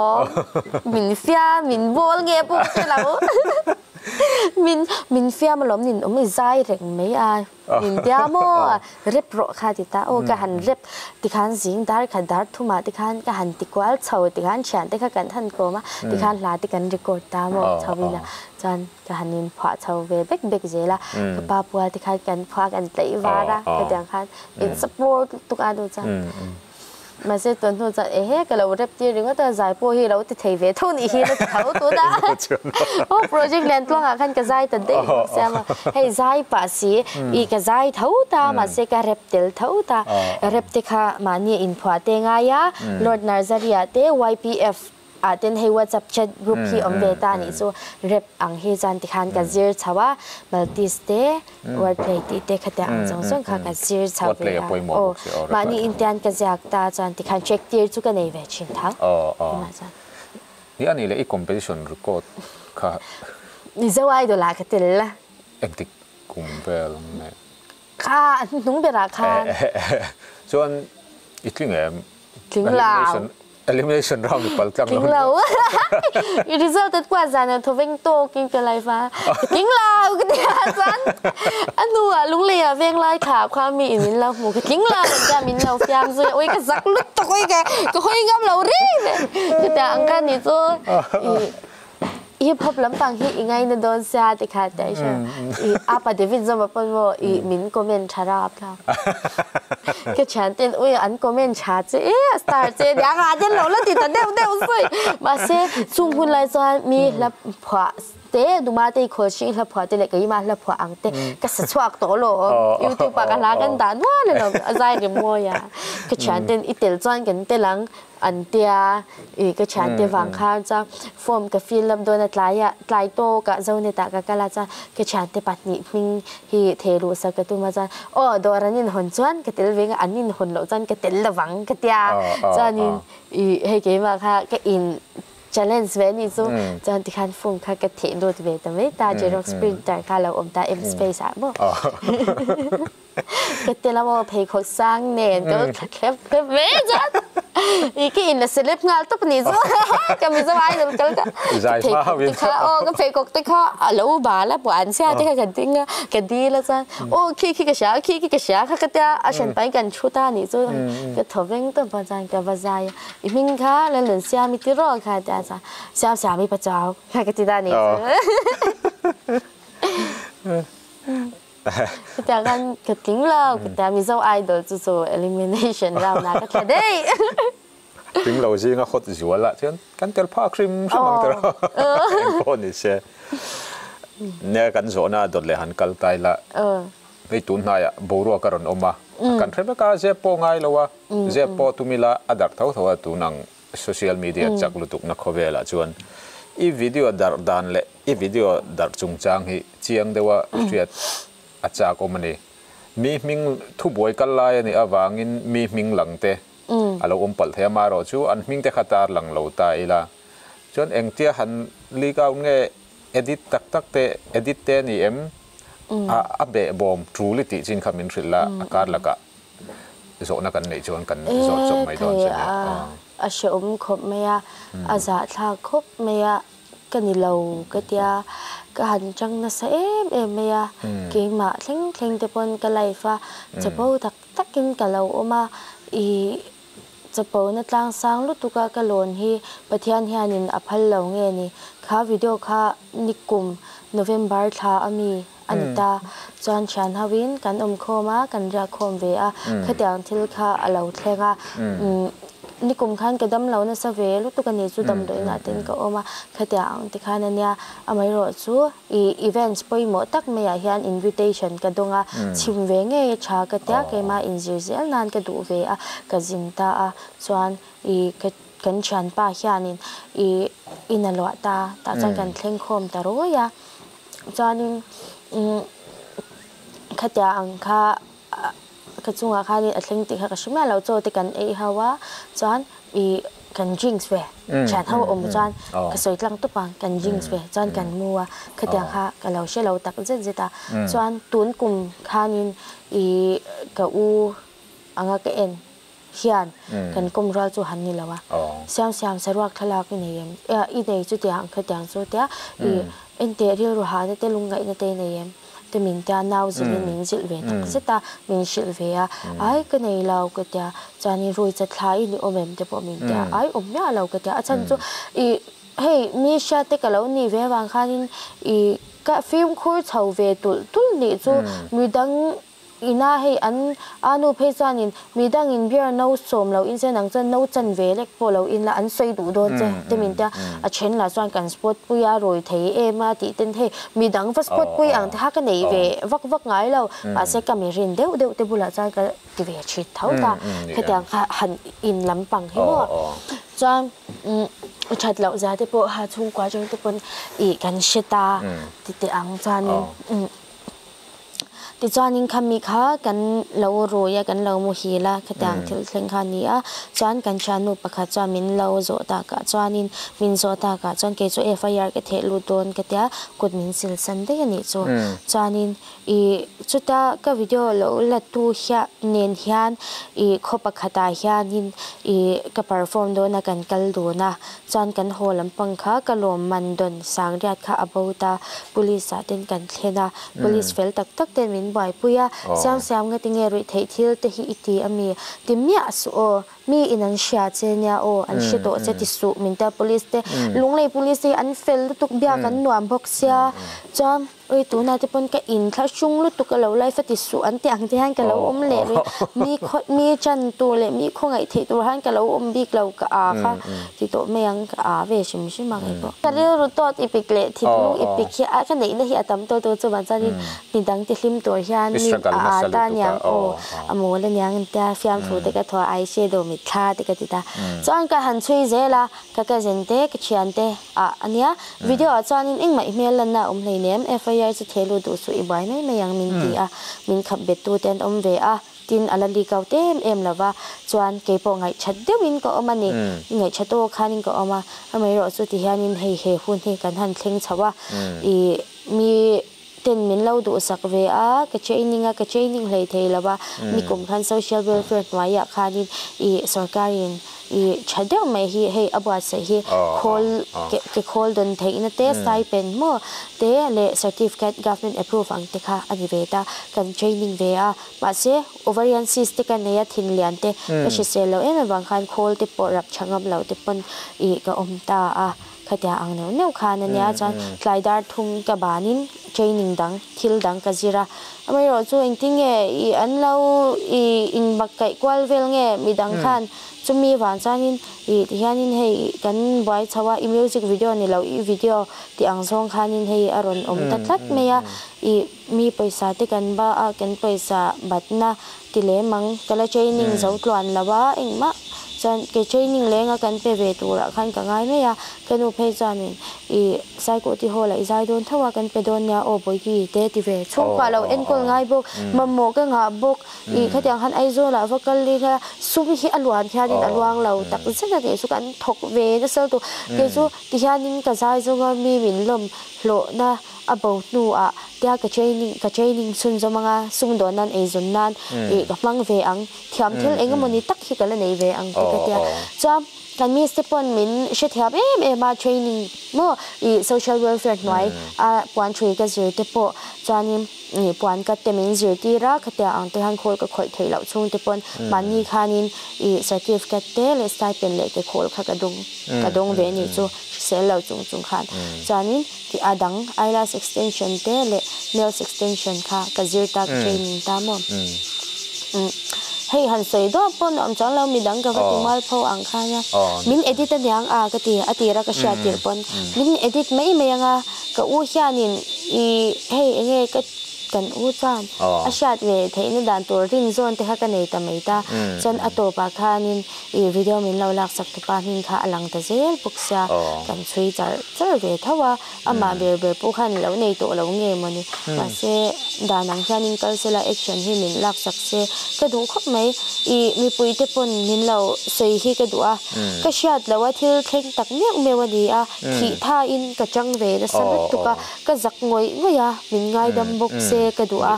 Min fiam, min bawl nge pawh ka hre lo. Min min fiam alawm nin awm i zai reng mai a. Min tia maw? Rep rawh kha ti ta. Aw ka han rep tikhan zing dar khat dar thumah tikhan ka han ti kual chho tikhan thiante kha kan han kawm a tikhan hla te kan record ta maw chho in a chuan ka han in phuah chho ve bek bek zel a ka pa pual tikhan kan phuah kan tlaih var a hetiang khan in support lutuk a nu chuan Mahse tun hnu chuan ehe ka lo rep tir ringawt a, zai pawh hi lo ti thei ve tho nih hi la ti tho tun a. Aw project lian tluangah khan ka zai ta daih bawk sia maw. Hei zai pah si i ka zai tho ta mahse ka rep tel tho ta. Rep te kha mahni inphuah te ngai a, Lord Narzary ah te YPF ah ten hei WhatsApp chat group hi awm ve ta anih chu rep ang hi chuan tikhan ka zir chho a, Maltese te wordplay tih te khatiang ang zawng zawng kha ka zir chho ve a, aw mahni intian ka ziak ta chuan tikhan check tir chu ka nei ve thin tho tunah chuan. Ni a nih leh i competition record kha. Mizo Idol ah ka tel la. Engtik kum vel nge? Kha a hnuhnung berah khan. Chuan i tling em? Tling lo. Elimination round i pal tlang lo. Tling lo. I result at kuah zan ah thawveng tawk in ka life a. Ka tling lo ka ti ah chuan a hnu ah lunglei ah veng lai thla ah khua mi in min lo hmu ka tling lo an tia min lo fiam zui a ui ka zak lutuk ui ka ka hawi ngam lo reng reng. Chutiang ang kha ni chu i Hip hop lampang hi i ngaina dawn sia ti kha ti aisha i apa David zawma pawn maw i min comment tha rap thlak ka thian ten ui an comment tha che e a star che nia nga ten lo la ti ta deuh deuh sawi mahse chung hun lai chuan mi hla phuah te duma te i khawl hring hla phuah te leh keima hla phuah ang te ka sa chhuak tawh lo youtube ah ka hla kan dah nual alawm a zai ri mawi a ka thian ten i tel chuan kan tel ang An tia i ka thiante vang khan chuan form ka fill up dawn a tlai ah tlai tawk ah Zonet ah ka kal a chuan ka thiante pahnih hming hi thei luh sak ka tum a chuan aw dawr an inhawn chuan ka tel ve ang an inhawn loh chuan ka tel lovang ka tia chuanin i hei keimah kha ka in challenge ve anih chu chuan tikhan form kha ka theh lut ve ta mai ta xerox printer kha a lo awm ta M space ah maw. Ka ti lo aw pheikhawk sang nen ka thla thlep thlep ve chuan i ka in a celeb nghal tawp anih chu ka Mizo idol kal ka pheikhawk te kha aw ka pheikhawk te kha a lo bal a puan chhia te kha ka ding a ka dil a chuan aw khi khi ka hria khi khi ka hria kha ka tia a hran pahin kan thu ta anih chu ka thaw veng tawp a chuan ka va zai a i hming kha Lalnunsiami tiraw kha tia chuan Siamsiami Pachuau kha ka ti ta anih chu. Chutiang khan ka tling lo, ka tia Mizo Idol chu chu elimination round ah ka thla daih. Tling lo zinga hot zual ah chuan kan tel phak hrim hrim ang tawh eng pawh ni se. Nia kan zawhna a dawt leh han kal ta ila hei tun hnaiah boruak a rawn awm a, kan hre vek a zep pawh ngai lo a, zep pawh tum ila a darh tho tho a tun ang social media chak lutukna khawvelah chuan i video darh dan leh I video darh chungchang hi chiang deuha hriat a chak awm a ni. Mi hming thubuai kal lai a nih avangin mi hming lang te a lo awm palh thei a, amaherawh chu an hming te kha tar lang lo ta ila. Chuan engtia han leak out nge edit tak tak te edit te a ni em? A a behbawm tul i tih chin kha min hrilh la, a kar lakah zawhna kan neih chuan kan zawt chawp mai dawn che nia. A hrehawm khawp mai a, a zahthlak khawp mai a. Ka ni lo ka tia, ka han chang nasa em em mai a, keimah thleng thleng te pawn ka life a chapo tak takin ka lo awm a, ih chapona tlang sang lutuk a ka lawn hi Pathian hianin a phal lo nge ni, kha video kha nikum November thla a mi a ni ta, chuan thian ho in kan awm khawm a, kan riak khawm ve a, khatiang thil kha a lo thleng a, nikum khan ka dam lo nasa ve lutuk a ni chu damdawiin ah ten ka awm a, khatiang ang te khan a nia, amaherawh chu ih events pawimawh tak maiah hian invitation ka dawng a, chhim ve ngei a tha ka tia keimah inzir zel nan ka duh ve a, ka zin ta a, chuan ih ka kan thianpa hianin ih in a luah ta, tah chuan kan thleng khawm ta rawi a. Chuanin khatiang ang kha ka chungah khanin a thleng tih kha ka hre miah lo, chaw te kan ei ho a, chuan ih kan drinks ve thian ho awm chuan ka sawi tlang tawp ang, kan drinks ve chuan kan mu a, khatiang kha ka lo hre lo tak zet zet a, chuan tun kum khanin ih ka u anga ka en hian kan kawm rual chu han ni lo a, siam siam saruak thlalak i nei em? I nei chutiang khatiang chu tia ih enteh rilru hahna te lungngaihna te i nei em? Te min tia nau zilhin min zilh ve tak zet a, min hrilh ve a, ai ka nei lo ka tia, chuanin rui chatthla i ni awm em te pawh min tia, ai awm miah lo ka tia, a chhan chu ih hei mi hriat te ka lo nih ve avang khanin ih ka fimkhur chho ve tulh tulh nih chu midang Ina hei an a nu phei chuanin midangin beer no sawm lo in se nang chuan no chan ve lek pawh lo in la an sawi duh dawn che te min tia a then lah chuan kan spot pui a rawi thei em a tih ten hei midang va spot pui ang te kha ka nei ve vak vak ngai lo mahse ka mi rin deuh deuh te bulah chuan ka ti ve thin tho ta khatiang kha han in lampang hi maw chuan that loh zia te pawh ha chhungkua atang te pawn ih kan hre ta ti teh ang chuanin. Tichuanin khami kha kan lo rui a, kan lo muhil a, khatiang thil thleng kha a ni a. Chuan kan thiannu pakhat chuan min lo zawh takah chuanin min zawh takah chuan kei chu FIR ka theh lut dawn ka tia, kut min sil san daih a nih chu. Chuanin ih chuta ka video lo la tu hian nen hian ih khaw pakhatah hianin ih ka perform dawn a, kan kal dun a. Chuan kan haw lampang kha ka lawm man dawn sangriat kha a bo ta, police ah ten kan thlen a, police fel tak tak ten min buaipui a, siam siam nge tinge ruih theih thil te hi i ti a mi? Ti miah suh aw, mi in an hria che nia aw, an hre tawh che ti suh min tia police te, Lunglei police te hi an fel lutuk biak an nuam bawk sia, chuan. Ui tunah te pawn ka in thla hrung lutuk a lo life a ti suh an tih ang te hian ka lo awm leh rih. Mi khaw mi chan tur leh mi khawngaih theih tur han ka lo awm bik lo ka aa kha ti tawh mai ang ka aa ve hrim hrim ang eipawh. Ka rilru tawt i pik leh thinlung i pik hi a ka neihna hi a tam tawh tawh chu vang chuanin midang ti hlim tur hian mi a aa ta aniang aw a mawl aniang an tia fiamthu te ka thaw a eyeshadow mitthla te ka ti ta. Chuan ka han chhui zel a ka cousin te ka thian te ah ania video ah chuanin engmah i hmel lanna a awm hleinem FIR chu theh lut duh suh i buai mai mai ang min ti a min khap bet tu te an awm ve a tin a la leak out em em lova chuan keipawh ngaihthat deuhin ka awm a ni ngaihthat aw khanin ka awm a amaherawh chu ti hianin hei he hun hi kan han thleng chho a ih mi ten min lo duhsak ve a ka training a ka training hlei thei lo a nikum khan social welfare hnuaiah khanin ih sorkarin ih tha deuh mai hi hei a buatsaih hi khawl ke khawl dawn theihna te stipend maw te leh certificate government approve ang te kha a ni ve ta kan training ve a mahse ovarian cyst te ka nei a thinlian te ka hrisel lo em avang khan khawl te pawh rap tha ngam lo te pawn ih ka awm ta a. Khatia ang neuh neuh khan a nia chuan tlai dar thum ka banin training dang thil dang ka zir a, amaherawh chu engtin nge ih an lo ih inbak kaih kual vel nge midang khan chumi vang chuanin ih tihianin hei kan buai chho a i music video ni lo i video tih ang zawng khanin hei a rawn awm ta tlat mai a ih mi pawisa te kan ba a kan pawisa batna Ti lem ang, ka la training zo tluan lo a, engmah chuan kei training lenga kan pe ve turah khan ka ngai mai a, ka nu phei chuanin i Saikuti hall ah i zai dawn tho a, kan pe dawn nia aw Bawiki te ti ve, chhungkua lo enkawl ngai bawk, mamawh ka ngah bawk, i khatiang khan Aizawl ah va kal ling a, sum hi a luan hianin a luang lo tak zet a tih chu kan thawk ve nasa lutuk, kei chu tihianin ka zai zawnga mi min lawm hlawhna A bo hnuah tia ka training ka training chhunzawm anga sumdawn nan eizawn nan ih ka hmang ve ang, thiam thil eng emawni tak hi ka la nei ve ang te ka tia. Chuan kan miss te pawn min hrethiam em em a training maw ih social welfare hnuai a puan thui ka zir te pawh chuanin ih puan cut te min zirtir a khatia ang te khan khawl ka khawih theih loh chhung te pawn mahni khanin ih certificate te leh stipend leh ke khawl kha ka dawng ka dawng ve anih chu hrisel lo chung chung khan chuanin Tih a dang eyelash extension te leh nails extension kha ka zir ta ka training ta maw. Umm hei han sawi duah pawh nuam chuang lo midang ka va ti mual pho ang khan a min edit aniang a ka ti a tira ka hriat tirh pawn min edit mai mai anga ka u hianin ih hei enge ka. Kan u chuan a hriat ve theihna dan tur rin zawn te kha ka nei ta mai ta. Chuan a tawpah khanin ih video min lo laksak tupa hming kha a lang ta zel bawk sia. Kan chhui char char ve tho a, amah ber ber pawh khan lo nei tawh lo nge mawni. Mahse dan ang hianin kal sela action hi min laksak se ka duh khawp mai. Ih mipui te pawn min lo sawi hi ka duh a, ka hriat loh a thil thleng tak meuh meuh a ni a, thih thain ka chang ve nasa lutuk a. Ka zak ngawih ngawih a, min ngaidam bawk se ka duh a,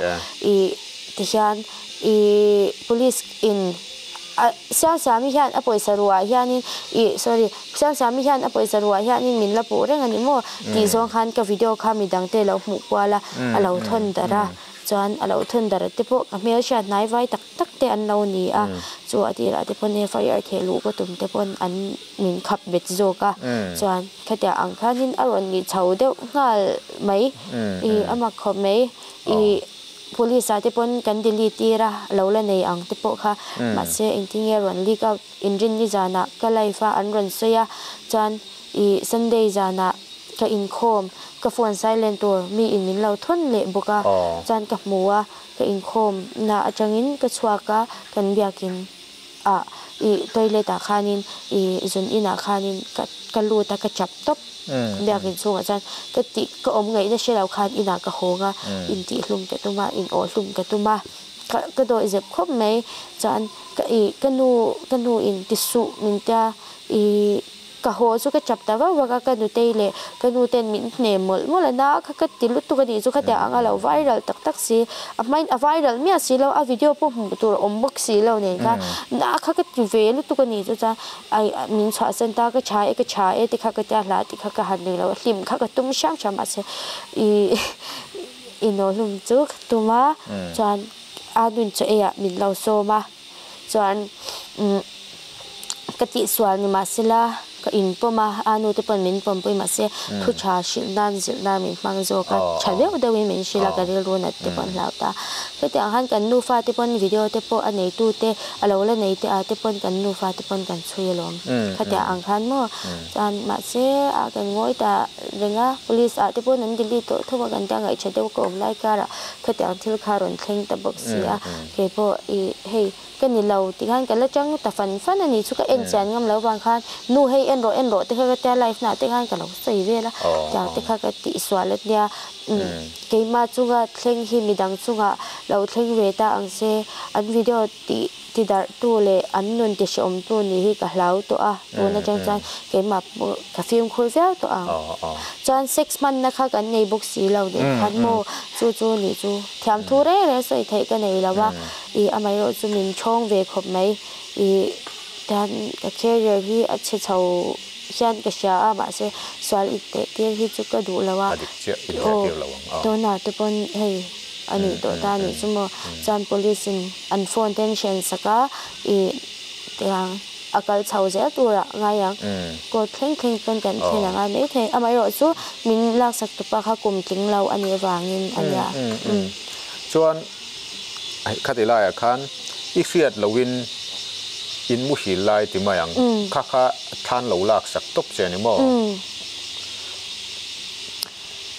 ih tihian ih police in a Siamsiami hian a pawisa ruah hianin ih sorry Siamsiami hian a pawisa ruah hianin min la puh reng a ni maw tih zawng khan ka video kha midang te lo hmuh kual a, a lo thawn darh a, chuan a lo thawn darh te pawh ka hmelhriat hnai vai tak tak te an lo ni a, chu a tirah te pawn FIR theh luh ka tum te pawn an min khap bet zawk a, chuan khatiang ang khanin a rawn ni chho deuh nghal mai, ih a mak khawp mai, ih police ah te pawn kan delete tir a, lo la nei ang te pawh kha, mahse engtin nge rawn leak out inrinni zanah ka live a an rawn sawi a, chuan ih Sunday zanah ka inkhawm ka phone silent tur mi in min lo thawn leh bawk a, chuan ka hmu a, ka inkhawm na atangin ka chhuak a, kan biakin. ah ih toilet ah khanin ih zun inah khanin ka ka lut a ka chap tawp biakin chhungah chuan ka tih ka awm ngaihna hre lo khan inah ka hawng a intihhlum ka tum a inawhhlum ka tum a ka ka dawih zep khawp mai chuan ka ih ka nu ka nu in ti suh min tia ih. Ka haw chu ka chap ta vak vak a, ka nutei leh ka nu ten min hne mawlh mawlh a, na kha ka ti lutuk a nih chu khatiang anga lo viral tak tak si, a hmain a viral miah si lo, a video pawh hmuh tur a awm bawk si lo nen khan na kha ka ti ve lutuk a nih chu chuan ai min chhuahsan ta ka tha e ka tha e ti kha ka tia hla ti kha ka han nei lo a, hlim kha ka tum hram hram mahse ih inawhhlum chu ka tum a, chuan a nun chaw eiah min lo sawm a. Chuan umm ka tihsual ni mahsela ka inpawm a, a nu te pawn min pawmpui mahse thu tha hrilh nan zilh nan min hmang zawk a, tha deuh deuhin min hrilh a ka rilru nat te pawn hlau ta. Hetiang khan kan nufa te pawn video te pawh a neitu te a lo la nei te ah te pawn kan nufa te pawn kan chhui alawm. Khatiang ang khan maw chuan mahse a kan ngawi ta reng a, police ah te pawn an delete tawh tho a kan tia ngaihṭha deuh ka awm lai karah khatiang thil kha rawn thleng ta bawk si a. Keipawh i hei ka ni lo tih khan ka la chang ta fan fan a ni chu ka en chian ngam lo vang khan nu hei en rawh en rawh te kha ka tia live na te khan ka lo sawi vel a tiang te kha ka tihsual a nia keimah chunga thleng hi midang chungah lo thleng ve ta ang se an video tih ti darh tu leh an nun ti hrehawm tu nih hi ka hlau tawh a tun atang chuan keimah pawh ka fimkhur viau tawh ang chuan sex hmanna kha kan nei bawk si lo nen khan maw chu chu nih chu. Thiam thu reng reng sawi theih ka nei lo a, ih amaherawh chu min thawng ve khawp mai. Ih tian ka career hi a chhe chho hian ka hria a, mahse sual inteh tir hi chu ka duh lo a. A dik chiah inteh tir lo ang a. Tunah te pawn hei a nih tawh ta a nih chu maw. Chuan police in an phone te an hren sak a, ih tiang. A kal chho zel turah ngai ang. Court thleng thleng pawn kan thlen ang a maithei. Amaherawh chu min laksak tupa kha kum tling lo a nih avangin a nia. Chuan khati laiah khan i hriat loin in muhil lai ti mai ang. Kha kha thlan lo laksak tawp che a ni maw?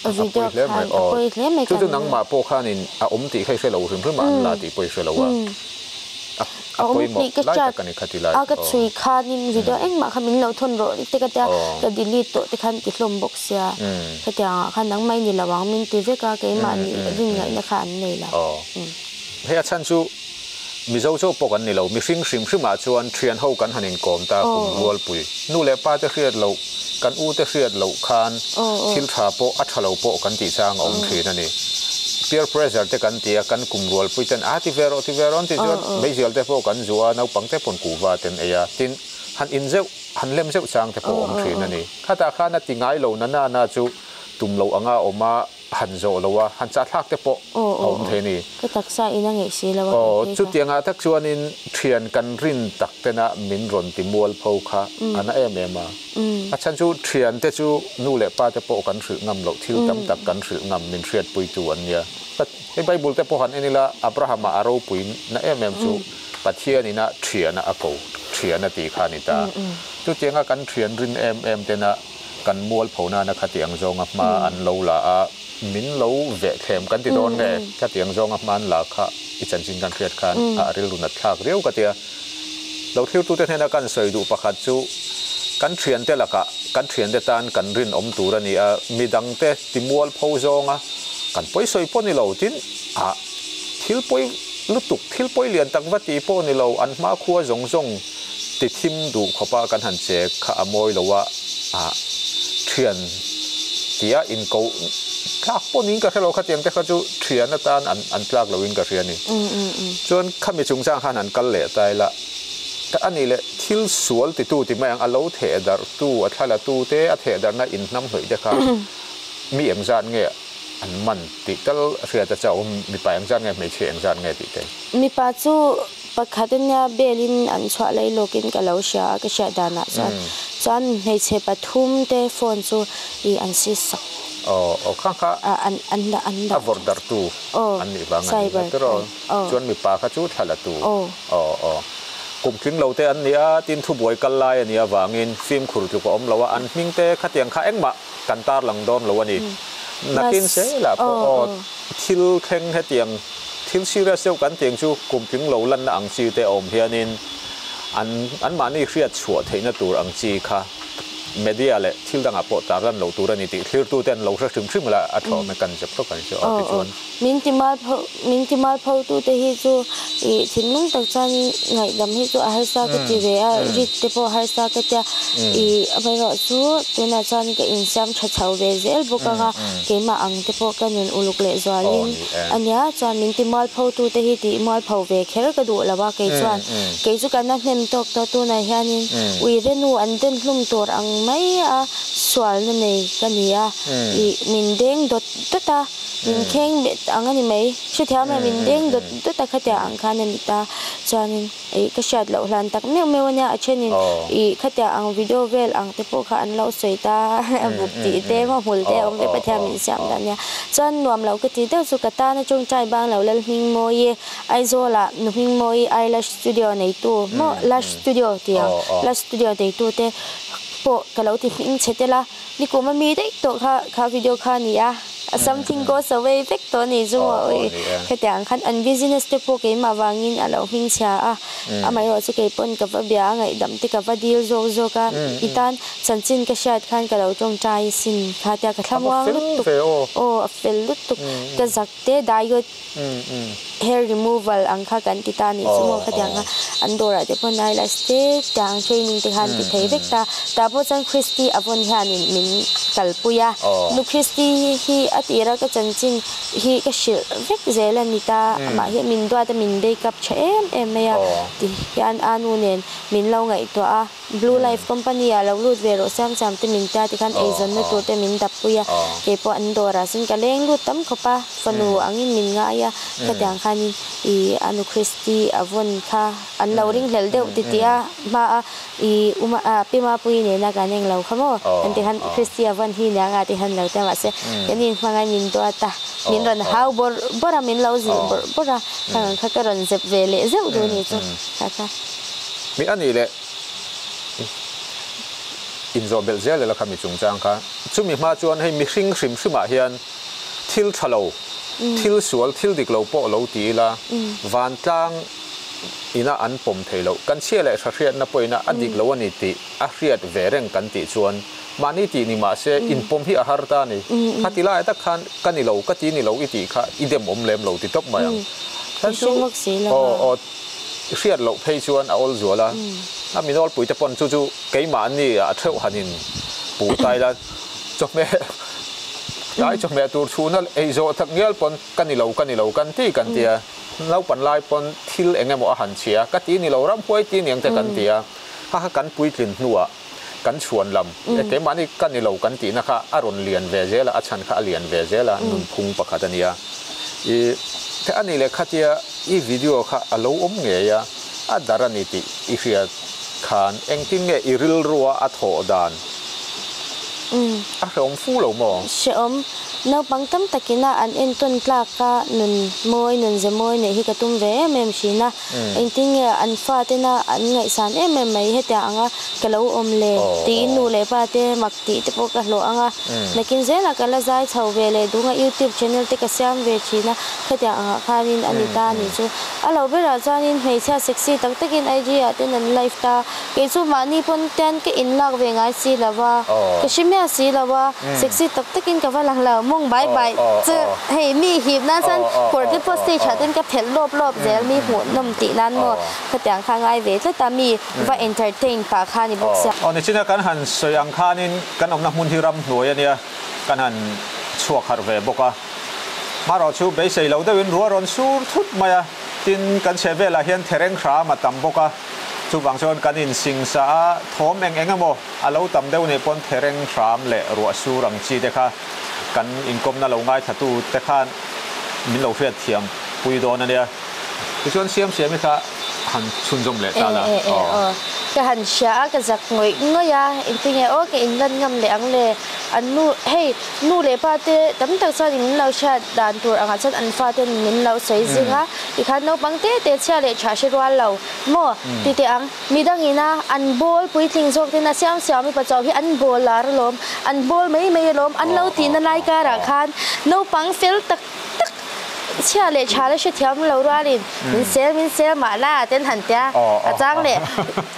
A pawi hle mai. A pawi hle mai. Chu chu nangmah pawh khanin a awm tih kha i hre lo hrim hrim a, an la tih pawh i hre lo a. A pawimawh lai tak a ni kha ti lai. A ka chhui khanin video engmah kha min lo thawn rawh te ka tia ka delete tawh te khan ti hlawm bawk sia. Khatiang ah khan nangmah i ni lo ang min ti vek a, keimah nih rin ngaihna kha an nei lo. Hei a chhan chu Mizo chauh pawh kan ni lo, mihring hrim hrimah chuan thian ho kan han inkawm ta kum rualpui. Nu leh pa te hriat loh, kan u te hriat loh khan thil tha pawh a tha lo pawh kan tih chang a awm thin a ni. Peer pressure te kan ti a, kan kum rualpui ten a ti ve rawh ti ve rawh an tih chuan meizial te pawh kan zuah a, naupang te pawn kuhva ten ei a, tin han in zeuh, han lem zeuh chang te pawh a awm thin a ni. Khatah khan a ti ngai lo na na na chu tum loh anga awm a. Han zawh lo a, han chahthlak te pawh a awm thei a ni. Ka taksa in a ngeih si lo a Aw, chutiangah tak chuanin thian kan rin tak tena min rawn ti mual pho kha a na em em a. A chhan chu thian te chu nu leh pa te pawh kan hrilh ngam loh, thil tam tak kan hrilh ngam min hriatpuitu an nia. Hei Bible te pawh han en ila Abrahama a ropui na em em chu Pathian ina thiana a ko, thiana tih kha a ni ta. Chutianga kan thian rin em em tena kan mualpho nana khatiang zawnga hma an lo la a. min lo vehthlem kan ti dawn nge khatiang zawnga hman la kha i chanchin kan hriat khan a rilru nat thlak riau ka tia. Lo thlirtute hnena kan sawi duh pakhat chu kan thiante lakah kan thiante tan kan rinawm tur a ni a, midangte timualpho zawnga kan pawi sawi pawh ni lo tin ah thil pawi lutuk thil pawi lian tak va tih pawh ni lo an hmakhua zawng zawng ti thim duh khawpa kan han che kha a mawi lo a, ah thian tia inkoh tlak pawh niin ka hre lo khatiang te kha chu thian atan an an tlak loin ka hria a ni. Chuan khami chungchang khan han kal leh ta ila a nih leh thil sual titu ti mai ang a lo theh darh tu a thla la tu te a theh darhna inhnam hnawih te kha mi engzat nge an man tih tal hriat a chauh mipa engzat nge hmeichhia engzat nge tih te. Mipa chu pakhat ania belin an chhuah lai lawkin ka lo hria a ka hriat danah chuan chuan hmeichhe pathum te phone chu ih an si sak. Aw aw kha kha an an an a vawrh darhtu an nih vang a ni a tiraw chuan mipa kha chu thla la tu aw aw kum tling lo te an ni a tin thubuai kal lai a nih avangin fimkhur tluk a awm lo a an hming te khatiang kha engmah kan tarlang dawn lo a ni. Nakin sela pawh aw thil thleng hetiang thil serious deuh kan tiang chu kum tling lo lanna ang chi te awm hianin an anmahni hriat chhuah theihna tur ang chi kha media leh thil dangah pawh tarlan loh tur a ni tih thlirtute an lo hre hrim hrim la a thlawm e kan zep tawk ang chu aw tichuan. Min ti mal pho min ti mal pho tu te hi chu ih thinlung tak chuan ngaihdam hi chu a harsa ka ti ve a, rit te pawh a harsa ka tia ih amaherawhchu tunah chuan ka insiam tha chho ve zel bawk ang a, keimah ang te pawh ka nun uluk leh zualin a nia chuan min ti mual pho tu te hi tih mual pho ve kher ka duh lo a kei chuan kei chu ka na hnem tawk tawh tunah hianin uire nu an den hlum tur ang mai a sualna nei ka ni a ih min deng dawt dawt a. Min kheng bet ang a ni mai. Hrethiam em min deng dawt dawt a khatia ang khan a ni ta. Chuanin ih ka hriat loh hlan tak meuh meuh a nia a thenin ih khatia ang video vel ang te pawh kha an lo sawi ta a buk tih te hmahmul te a awm vek Pathian min siam dan nia. Chuan nuam lo ka ti deuh chu ka tan a tawngtai bang lo Lalhmingmawii Aizawlah nu Hmingmawii Eyelash Studio neitu maw Lash Studio tih ang Lash Studio neitu te pawh ka lo ti hming chhe tel a. Nikum a mi daih tawh kha kha video kha a ni a, something goes away vek tawh a ni chu maw ui hetiang khan an business te pawh keimah vangin a lo hmingchhia a, amaherawh chu keipawn ka va bia a ngaihdam te ka va dil zawk zawk a, i tan chanchin ka hriat khan ka lo tawngtai sin kha tia ka thlamuang lutuk aw a fel lutuk ka zak te diode hair removal ang kha kan ti ta a nih chu maw khatiang kha an dawrah te pawh eyelash te tiang training te khan ti thei vek ta tah pawh chuan Christy a vawn hianin min kalpui a nu Christy hi a tira ka chanchin hi ka hrilh vek zel a ni ta amah hi min duat a min make up tha em em mai a ti hian a nu nen min lo ngaihtuah a. Blue Life Company ah lo lut ve rawh siam siam te min tia tikhan eizawnna tur te min dap pui a, keipawh an dawrah chuan ka leng lut tam khawp a, fanu angin min ngai a, khatiang khanin ih anu Christy a vawn kha an lo ring hlel deuh ti tih a hma a ih uma ah Pi Mapuii nena kan eng lo kha maw an ti khan Christy a vawn hi nia nga ti khan lo tia mahse kan inhmangaih min duat a, min rawn hau bawrh bawrh a min lo zilh bawrh bawrh a, khang kha ka rawn zep ve leh zeuh duh ni chu kha kha. Mi a nih leh. Inzawh belh zel ela kha mi chungchang kha. Chumi hma chuan hei mihring hrim hrimah hian thil tha lo, thil sual, thil dik lo pawh lo ti ila vantlang ina an pawm thei loh. Kan chhia leh hra hriatna pawhin a dik lo a ni tih a hriat ve reng kan tih chuan mahni tih ni mah se inpawm hi a har ta a ni. Khati lai tak khan ka ni lo, ka ti ni lo i tih kha i dem awm lem lo ti tawp mai ang. Aw aw. Hriat loh phei chuan a awl zual a, a mi nawlpui te pawn chu chu keimahni a theuh han in puh ta ila, chawhmeh tlai chawhmeh tur chhuna ei zawh tak ngial pawn ka ni lo ka ni lo kan ti kan ti a, naupan lai pawn thil eng emaw a han chhia ka ti ni lo ramhuai ti niang te kan ti a, kha kha kan puitlin hnuah kan chhuan lam e keimahni ka ni lo kan tihna kha a rawn lian ve zel a, a chhan kha a lian ve zel a, nunphung pakhat a nia. I the a nih leh khatia i video kha a lo awm ngei a, a dar a ni tih i hriat khan engtin nge i rilrua a thawh dan? A hrehawm fu lo maw? Hrehawm. Naupang tam takina an entawn tlaka nun mawi, nun ze mawi neih hi ka tum ve em em thin a. Engtin nge an fatena an ngaihsan em em mai hetiang anga ka lo awm le tiin nu leh pa te mak tih te pawh ka hlawh ang a. Nakin zelah ka la zai chho ve leh dung a, YouTube channel te ka siam ve thin a, khatiang angah khanin a ni ta a nih chu. A lo berah chuanin hmeichhia sexy tak takin IG ah ten an live ta. Kei chu mahni pawn ten ka inlak ve ngai si lo va, ka hre miah si lo va, sexy tak takin ka va lang lo, mawng bai bai chu hei mi hip nan chuan kawr te pawh stage ah ten ka phelh lawp lawp zel mi hmuh nawm tih nan maw khatiang kha ngai ve tlat a, mi va entertain pah kha ni bawk sia. Aw nichina kan han sawi ang khanin kan awmna hmun hi ramhnuai a nia, kan han chhuak harh ve bawk a, marawh chu beisei lo deuhin ruah rawn sur thut mai a, tin kan chheh velah hian thereng hram a tam bawk a. Chuvang chuan kan insingsa a, thawm eng eng emaw a lo tam deuh nih pawn thereng hram leh ruah sur ang chi te kha kan inkawmna lo ngaithlatu te khan min lo hriat thiam pui dawn a nia. Tichuan Siamsiami kha han chhunzawm leh ta la. E e aw. Ka han hria a, ka zak ngawih ngawih a, engtinge aw ka inlan ngam leh ang le. An nu, hei nu leh pa te tam tak chuan min lo hriat dan tur angah chuan an fa ten min lo sawi zing a, tikhan naupang te te chhia leh tha hre rual lo. Maw? Ti teh ang. Midang ina an bawl puitling zawk ten a siam siam mipa chauh hi an bawl lar alawm, an bawl mai mai alawm, an lo tihna lai karah khan naupang fel tak tak chhia leh tha la hrethiam lo rualin min sel min sel mah la ten han tia a chang leh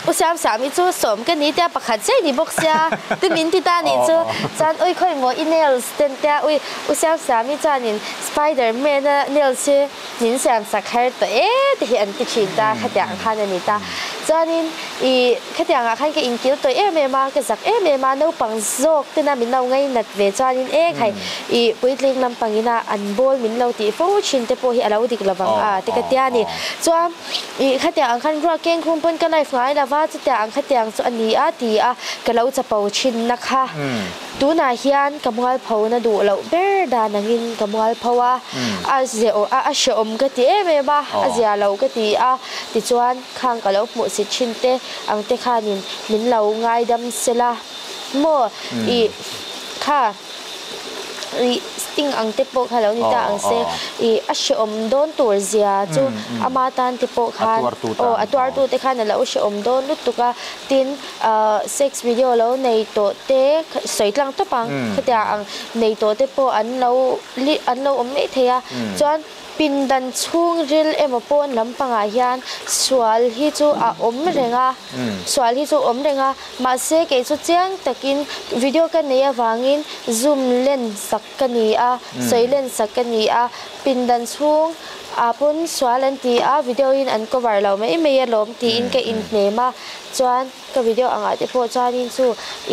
u siam siam hi chu sawm ka ni tia pakhat chiah i ni bawk sia ti min ti ta nih chu chuan ui khawi maw i nails ten tia ui u siam siam hi chuanin spider man a nails hi Min siam sak her tawh e ti hi an ti thin ta, khatiang khan a ni ta. Chuanin ih khatiang ah khan ka inkil tawih em em a, ka zak em em a, naupang zawk tena min lo ngainat ve chuanin e khai ih puitling lampang ina an bawl min lo tih fo thin te pawh hi a lo dik lo vang a ti ka tia ni. Chuan ih khatiang ang khan ruak keng khum pawn ka life ngai lo va, chutiang ang khatiang chu a ni a ti a ka lo chapo thin na kha. Tunah hian ka mualpho na duh loh ber dan angin ka mualpho a, a zeh a a hrehawm ka ti em em a, a zia lo ka ti a, tichuan khang ka lo hmuh si thin te ang te khanin min lo ngaidam sela maw ih kha ih sting ang te pawh kha lo ni ta ang se ih a hrehawm dawn tur zia chu ama tan te pawh khan aw a tuartu te khan a lo hrehawm dawn lutuk a, tin. Sex video lo nei tawh te sawi tlang tawp ang khatiang ang nei tawh te pawh an lo an lo awm mai thei a chuan pindan chhungril emaw pawn lampangah hian sual hi chu a awm reng a sual hi chu a awm reng a mahse kei chu chiang takin video ka nei avangin zoom len sak ka ni a sawi len sak ka ni a pindan chhung ah pawn sual an ti a video in an cover lo mai mai alawm tiin ka inhnem a. Chuan ka video angah te pawh chuanin chu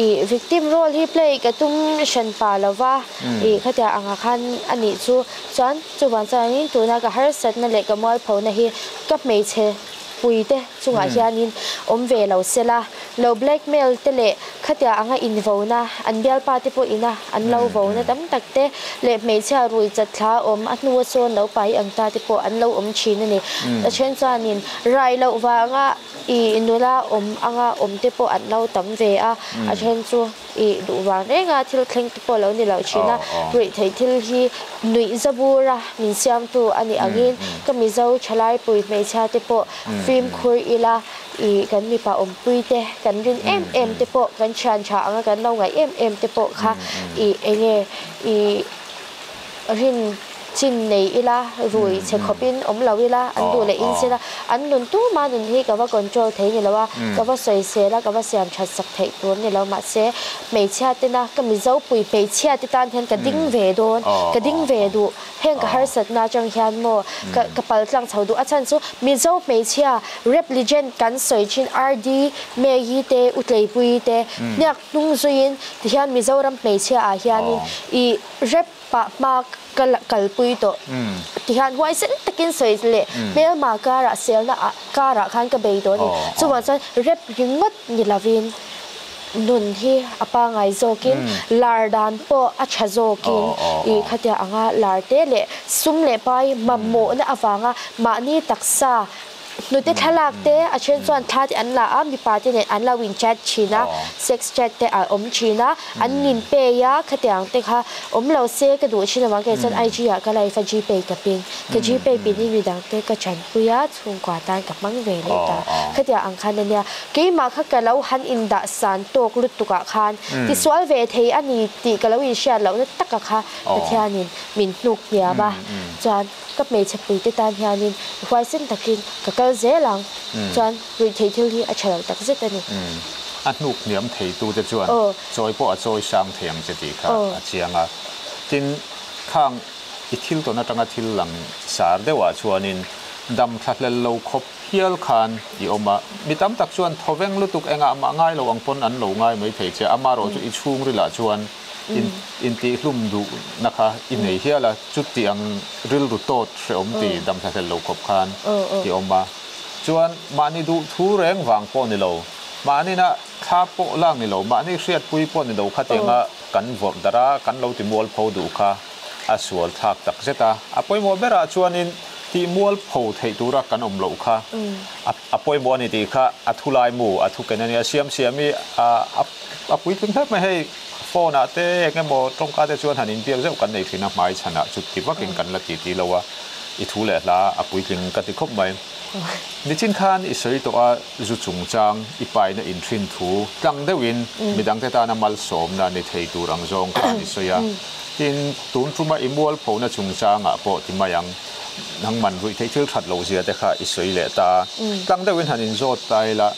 ih victim role hi play ka tum hran pah lo va, ih khatiang angah khan a nih chu. Chuan chuvang chuanin tuna ka harsatna leh ka mualphona hi ka hmeichhe pui te chungah hianin awm ve lo se la, lo blackmail te leh khatiang anga invona an bialpa te pawh ina an lo vona tam tak te leh hmeichhia rui chatthla awm a hnua sawn lo pai ang ta te pawh an lo awm thin a ni. A then chuanin rai loh vanga I nula awm anga awm te pawh an lo tam ve a, a then chu i duh vang reng a thil thleng te pawh lo ni loh thin a, ruihtheih thil hi nuih za bur a min siamtu a nih angin ka Mizo thalai pui hmeichhia te pawh fimkhur ila i kan mipa awmpui te kan rin em em te pawh kan thian tha anga kan lo ngaih em em te pawh kha i enge i rin chin nei ila, rui chhe khawpin awm lo ila, an duh leh in sela, an nun tuma nun hi ka va control thei ni lo a, ka va sawisel a, ka va siam that sak theih tur ni lo, mahse hmeichhia tena ka Mizo pui hmeichhia te tan hian ka ding ve dawn, ka ding ve duh, heng ka harsatna atang hian maw ka ka pal tlang chho duh, a chhan chu Mizo hmeichhia rap legend kan sawi thin RD Mei te Utleipui te hniak hnung zuiin tihian Mizoram hmeichhia ah hianin i rap Pah hma ka kalpui tawh tihian huaisen takin sawi leh hmelma karah selna ah karah khan ka bei tawh a ni. Chuvang chuan rep ringawt ni lovin nun hi a pangai zawkin lar dan pawh a tha zawkin ih khatia anga lar te leh sum leh pai mamawhna avanga mahni taksa. Hnute thlalak te, a then chuan thla te an la a, mipa te nen an lo in chat thin a, sex chat te a awm thin a, an in pay a, khatiang te kha awm lo se ka duh thin avang kei chuan IG ah ka live a gpay ka pin, ka gpay pin hi midang te ka chanpui a, chhungkua tan ka hmang ve leh ta, khatiang ang khan a nia. Keimah kha ka lo han in dah san tawk lutuk ah khan tisual ve thei a ni tih ka lo inhriat lohna taka kha Pathianin min hnuk hniam a, chuan Ka hmeichhe puite tan hianin huaisen takin ka kal zel ang chuan ruihtheih thil hi a tha lo tak zet a ni. A hnuk hniam theitute chuan chawi pawh a chawi sang thei ang che tih kha a chiang a. Tin, khang i thil tawn atanga thil lang sar deuhah chuanin dam thlahlel lo khawp hial khan i awm a. Mi tam tak chuan thawveng lutuk engah mah ngai lo ang pawn an lo ngai mai thei che a, amaherawh chu i chhungrilah chuan Intihhlum duhna kha i nei hial a, chuti ang rilru tawt hrehawm ti damthla hlel lo khawp khan i awm a. Chuan mahni duh thu reng vang pawh ni lo, mahnina thla pawh lak ni lo, mahni hriatpui pawh ni lo khatianga kan vawrh darh a, kan lo ti mualpho duh kha a sual thlak tak zet a. A pawimawh berah chuanin tih mualpho theih tura kan awm loh kha a pawimawh a ni tih kha a thu laimu, a thu ken a nia. Siam siam hi a puitling hlep mai hei. Phone ah te eng emaw tawngka te chuan han inbiak zeuh kan nei thin a, hmai chhanah chuti vakin kan la titi lo a, i thu leh hla a puitling ka ti khawp mai. Nichin khan i sawi tawh a, zu chungchang i paina inhrin thu tlang deuhin midangte tana malsawmna ni thei tur ang zawng khan i sawi a, tin tun tuma i mualphona chungchangah pawh ti mai ang, nangman ruih theih thil that loh zia te kha i sawi leh ta a, tlang deuhin han inzawt ta ila.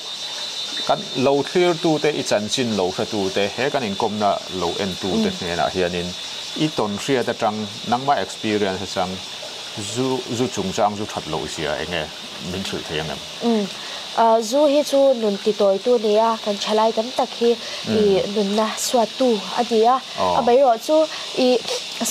Kan lo thlirtute, i chanchin lo hretute, he kan inkawmna lo entute hnenah hianin i tawn hriat atang, nangmah experience atang zu zu chungchang zu that loh zia eng nge min hrilh thei ang em? Umm. Zu hi chu nun titawitu a ni a, kan thalai tam tak hi i nunna suattu a ni a. Amaherawh chu i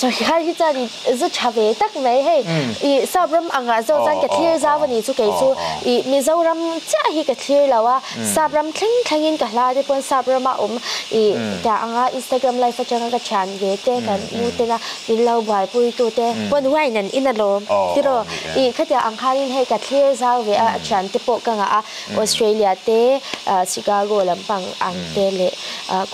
sorkar hi chuan i zu tha ve tak mai hei i sap ram angah zawk chuan ka thlir zau a ni chu kei chu i Mizoram chiah hi ka thlir lo a sap ram thleng thlengin ka hla te pawn sap rama awm i ta anga Instagram live atanga ka thian ve te kan u tena min lo buaipui tu te pawn wine an in alawm tiraw i khatiang ang khanin hei ka thlir zau ve a a thian te pawh ka ngah a Australia te Chicago lampang ang te leh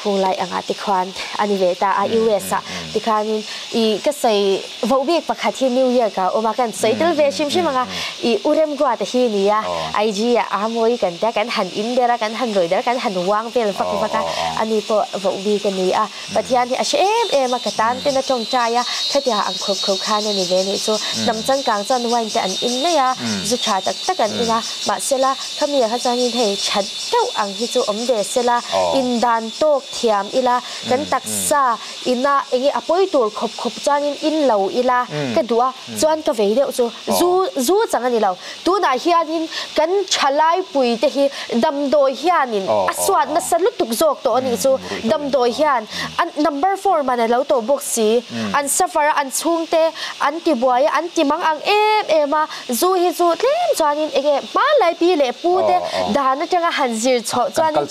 khunglai angah te khuan a ni ve ta a US ah tikhanin i ka sawi voh bik pakhat hi New York ah a awm a kan sawi tel ve hrim hrim ang a i u Remruata hi a ni a IG ah a mawi kan tia kan han in der a kan han rawi der a kan han uang vel vak vak a ani pawh voh bik a ni a Pathian hi a hre em em a ka tan ten a tawngtai a khatiang ang khup khup khan a ni ve nih chu hnam changkang chuan wine te an in mai a zu tha tak tak an in a mahsela khami ah kha chuanin hei tha deuh ang hi chu awm ve sela indan tawk thiam ila kan taksa ina enge a pawi tur khawp khawp chuanin in lo ila ka duh a chuan ka vei deuh chu zu zu chang a ni lo tunah hianin kan thalai pui te hi damdawi hianin a suat nasa lutuk zawk tawh a nih chu damdawi hian an number four man a lo tawh bawk si an suffer a an chhungte an ti buai a an ti mang ang em em a. Zu hi chu tlem chuanin enge hmanlai pi leh pu te dan atanga han zir chhoh chuanin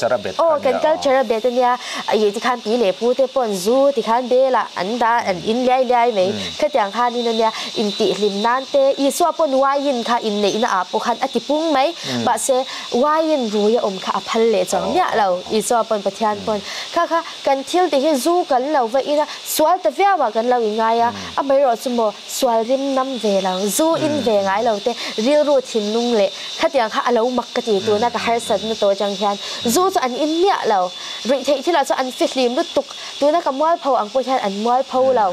aw kan culture a bet ania ih tikhan pi leh pu te pawn zu tikhan bel ah an dah an in liai liai mai khatiang khanin ania intihhlim nan te Isua pawn wine kha inneihna ah pawh khan a ti pung mai mahse wine rui a awm kha a phal leh chuang miah lo Isua pawn Pathian pawn kha kha kan thil te hi zu kan lo va in a sual ta viau ah kan lo inngai a amaherawh chu maw Sual rim nam ve lo, zu in ve ngai lo te, rilru thinlung leh khatiang kha a lo mak ka ti tuna ka harsatna tawh atang hian zu chu an in miah lo. Ruihtheih thilah chu an fihlim lutuk, tuna ka mualpho ang pawh hian an mualpho lo.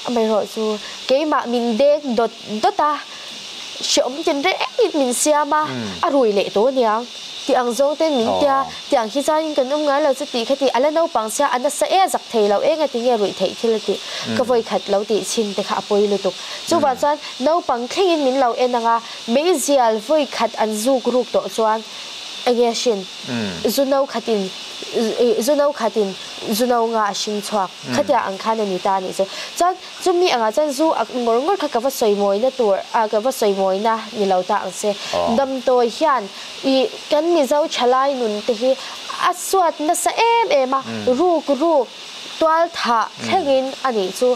Amaherawh chu keimah min deng dawt dawt a, hreawm tinrengin min siam a, a rui leh tawh aniang. Tih ang zawng ten min tia, tiang hi chuanin kan awm ngai lo chu tih kha ti, a la naupang sia a nasa e a zak thei lo eng a ti nge ruih theih thil a tih ka vawi khat lo tih chhin te kha a pawi lutuk. Chuvang chuan naupang thlengin min lo en ang a, meizial vawi khat an zuk ruk tawh chuan enge a hrin? Zu no khatin zu no khatin zu no nga a hring chhuak khatia ang khan a ni ta a nih chu. Chuan Chumi angah chuan zu ak ngawr ngawr kha ka va sawi mawina tur ah ka va sawi mawina ni lo ta ang se. Damdawi hian ih kan Mizo thalai nun te hi a suat nasa em em a, ruk ruk Tual thah thlengin a nih chu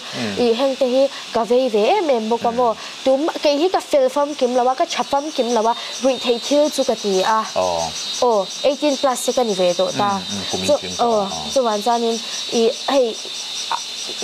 i heng te hi ka vei ve em em bawk a maw. Tum kei hi ka fel famkim lo a, ka tha famkim lo a, ruihtheih thil chu ka ti a. Aw 18 plus te ka ni ve tawh ta. Chu aw chuvan chuanin i hei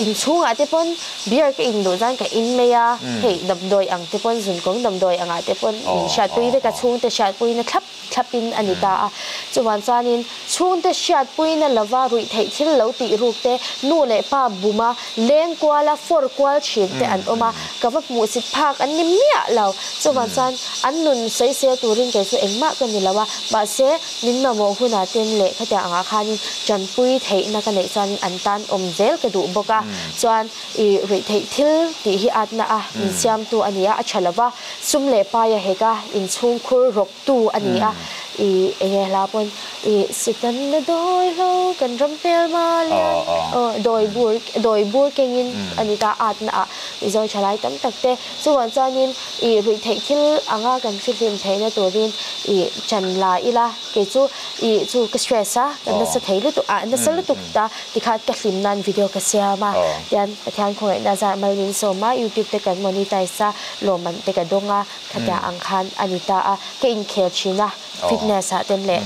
inchhungah te pawn beer ka in duh chuan ka in mai a, hei damdawi ang te pawn zunkawng damdawi angah te pawn min hriatpui vek a, chhungte hriatpuina thlap. thlapin a ni ta a. Chuvang chuanin chhungte hriatpuina lova ruihtheih thil lo tih ruk te, nu leh pa buma leng kuala fawr kual thin te an awm a, ka va hmuhsit phak an ni miah lo. Chuvang chuan an nun sawisel turin kei chu engmah ka ni lo a, mahse min mamawh hunah ten leh khatiang angah khanin tanpui theihna ka neih chuanin an tan awm zel ka duh bawk a. Chuan i ruihtheih thil tih hi atna a insiamtu a ni a, a tha lova. Sum leh pai a hek a, inchhungkhur rawk tu a ni a, i enge hla pawn i sitan na dawi hlo kan ram hmelma lian aw dawi bur dawi bur kengin a ni ta at na ah Mizo thalai tam tak te chuvang chuanin i ruihtheih thil anga kan fihlim theihna turin i chan la ila kei chu i chu ka stress a ka nasa thei lutuk ah nasa lutuk ta tikhan ka hlim nan video ka siam a tian Pathian khawngaihna zar mal min sawm a youtube te kan monetize a. Lawmman te ka dawng a, khatia ang khan a ni ta a, ka inkhel thin a, fitness ah ten leh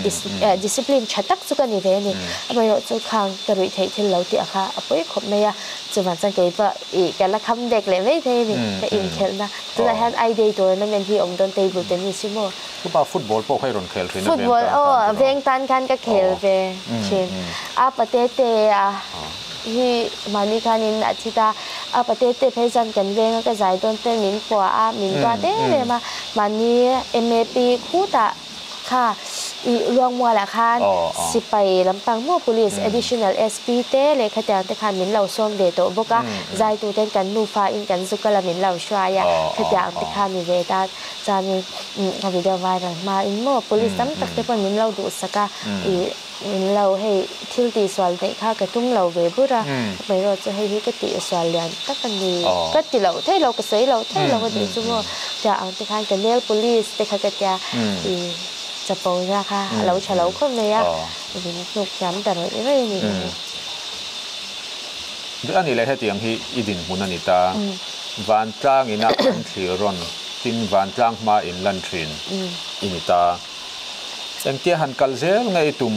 discipline tha tak chu ka ni ve a ni. Amaherawh chu khang ka ruih theih thil lo tih a kha a pawi khawp mai a, chuvang chuan kei pawh ih ka la kham dek leh mai thei a ni ka inkhelhna. Tunah hian I day tournament hi awm dawn table tennis hi maw? Chupa football pawh kha i rawn khel thin a veng tan khan Football aw veng tan khan ka khel ve thin. A pate te a. Hi mahni khanin a thi ta. A pate te phei chuan kan venga ka zai dawn te min pua a, min duat em em a. Mahni MAP khutah kha ih Luangmualah khan sipai lampang maw Police Additional SP te leh khatiang te khan min lo sawm ve tawh bawk a. Zaitu ten kan nufa in kan zu kal a min lo hruai a, khatiang te kha ni ve ta. Chuanin ka video viral hmain maw Police tam tak te pawn min lo duhsak a ih. Min lo, hei thil tihsual neih kha ka tum lo ve bur a, hmeirawh chu hei hi ka tihsual lian tak a ni, ka ti lo thei lo, ka sawi lo thei lo a nih chu maw, tia ang te khan ka nail polish te kha ka tia i chapo na kha a lo tha lo khawp mai a, min hnuk thiam ta rawih rawih a ni. A nih leh hetiang hi i dinhmun a ni ta, vantlang ina an thlir rawn tin vantlang hma in lan thin i ni ta. Engtia han kal zel nge i tum?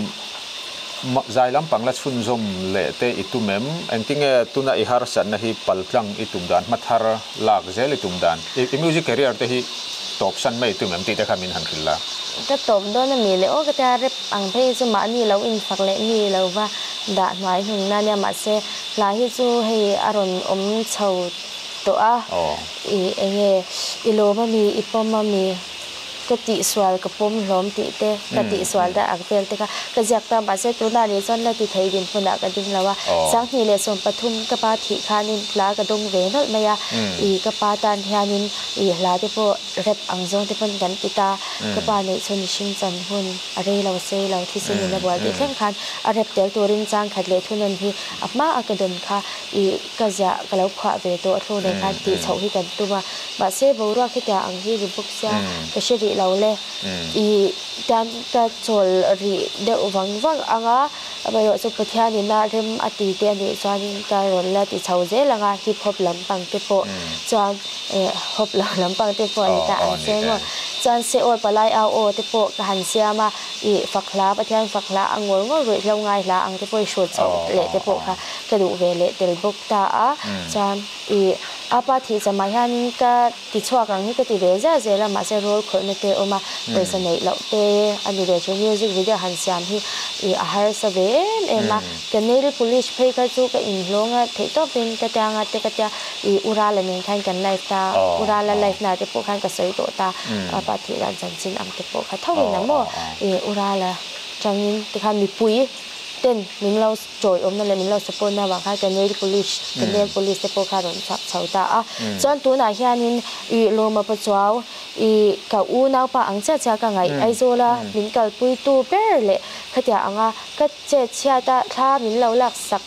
Zai lampang la chhunzawm leh te i tum em? Engtinge tuna i harsatna hi paltlang i tum dan, hma thar lak zel i tum dan? I music career te hi tawpsan mai i tum em tih te kha min han hrilh la. Ka tawp dawn a mi le aw ka tia rep ang phei chu mahni lo infak leh mi lo va dah hnuai hnung na nia mahse hla hi chu hei a rawn awm chho tawh a i enge i lawm a mi i pawm a mi. Ka tihsual ka pawm hlawm tih te, ka tihsual dah ang vel te kha ka ziak ta mahse tunah nih chuan la ti thei dinhmunah ka ding lo a. 2013 ka pa thih khanin hla ka dawng ve nawlh mai a, ih ka pa tan hianin ih hla te pawh rap ang zawng te pawn kan ti ta, ka pa neih chhun mihring chan hun a rei lo sei lo thisen in a bual tih thleng khan a rap tel turin chang khat leh thunawn hi a hma a ka dawn kha ih ka ziah ka lo phuah ve tawh a thlu nei khan tih chhoh hi kan tum a mahse boruak hetiang ang hi ni bawk sia ka hre rih lo le i tan ka chawl rih deuh vang vang ang a amaherawh chu Pathianin a rem a ti te a nih chuanin ka rawn la ti chho zel ang a hip hop lampang te pawh chuan eh hop lo lampang te pawh a ni ta ang che maw chuan se aw palai au aw te pawh ka han siam a ih fak hla Pathian fak hla a ngawr ngawr ruih hlo ngai hla ang te pawh i hrut chhoh leh te pawh kha Ka duh ve leh tel bawk ta a, chuan i apa thih chamah hianin ka ti chhuak ang hi ka ti ve ziah zel a, mahse rawl khawihna te a awm a, pawisa neih loh te a ni ve thin, music video han siam hi i a harsa ve em em a, ka nail polish phei kha chu ka inhlawng a theih tawpin ka tia nga te ka tia i Urala nen khan kan live ta, Urala live na te pawh khan ka sawi tawh ta, apa thih dan chanchin ang te pawh kha tho in a maw i Urala changin tikhan mipui ten min lo chawi awmna leh min lo support na avang khan ka nail polish ka nail polish te pawh kha a rawn chhuak chho ta a chuan tunah hianin ih Lawma Pachuau ih ka unaupa ang chiah chiah ka ngaih Aizawl a min kalpui tu ber leh khatiang anga ka chet chhiat a thla min lo lak sak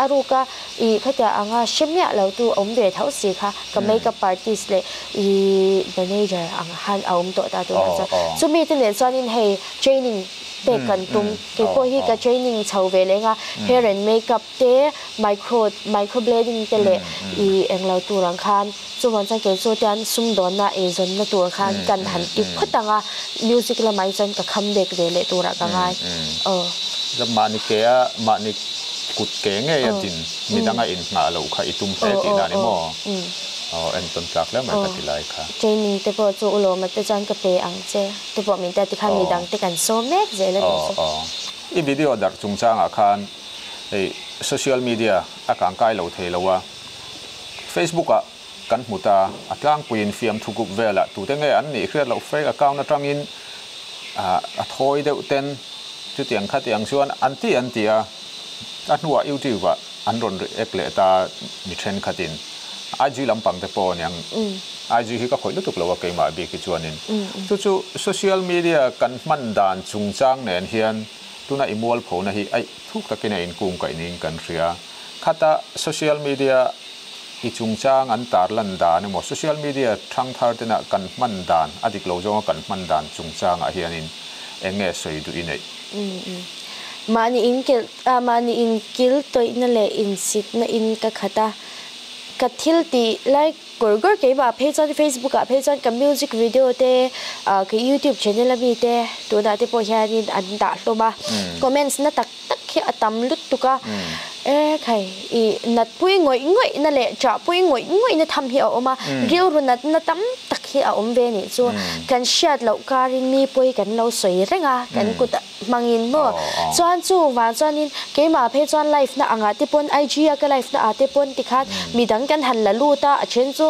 a ruk a. I khatia anga hre miah lo tu awm ve tho si kha ka makeup artist leh i manager ang khan a awm tawh ta tunah chuan. Chumi te nen chuanin hei training pek kan tum. Keipawh hi ka training chho ve leng a, hair and makeup te, micro microblading te leh i englo tur ang khan chuvang chuan kei chu tian sumdawnna eizawnna tur khan kan han ti phawt ang a, music lamah hi chuan ka kham bek ve leh turah ka ngai. Aw. Mahni ke a mahni kut ke ngei a din midang a inngah loh kha i tum hle tihna a ni maw? Aw entawn tlak hle mai ka ti lai kha. Training te pawh chu ulawma te chuan ka pe ang che te pawh min tia tikhan midang te kan sawm mek zel a nih chu. I video darh chungchangah khan hei social media a kangkai lo thei lo a, Facebook ah kan hmu ta, a tlangpuiin fiamthu group velah tute nge an nih hriat loh fake account atangin a thawi deuh ten chutiang khatiang chuan an ti an ti a, a hnuah YouTube ah an rawn react leh ta mi thenkhatin IG lampang te pawh aniang IG hi ka khawih lutuk lo a keimah bik hi chuanin chu chu social media kan hman dan chungchang nen hian tuna i mualphona hi aih thuk takin a inkung kaih niin kan hria. Khata social media I chungchang an tarlan dan emaw social media thangthar tena kan hman dan, a dik lo zawnga kan hman dan chungchangah hianin eng nge sawi duh i neih? Mahni inkilh a, mahni inkil tawihna leh insitna in ka khat a, ka thil tih lai gur gur keimah phei chuan Facebook ah phei chuan ka music video te, ka YouTube channel ami te tunah te pawh hianin an dah hlawm a, comments na tak tak hi a tam lutuk a, e khai i nat pui ngawih ngawih na leh chah pui ngawih ngawih na tham hi a awm a, rilru nat na tam tak hi a awm ve nih chu kan hriat loh karin mi pawi kan lo sawi reng a, kan kut hmangin maw chuan chu vang chuanin keimah phei chuan live na angah te pawn IG a ka live na ah te pawn tikhan midang kan han la lut a, a then chu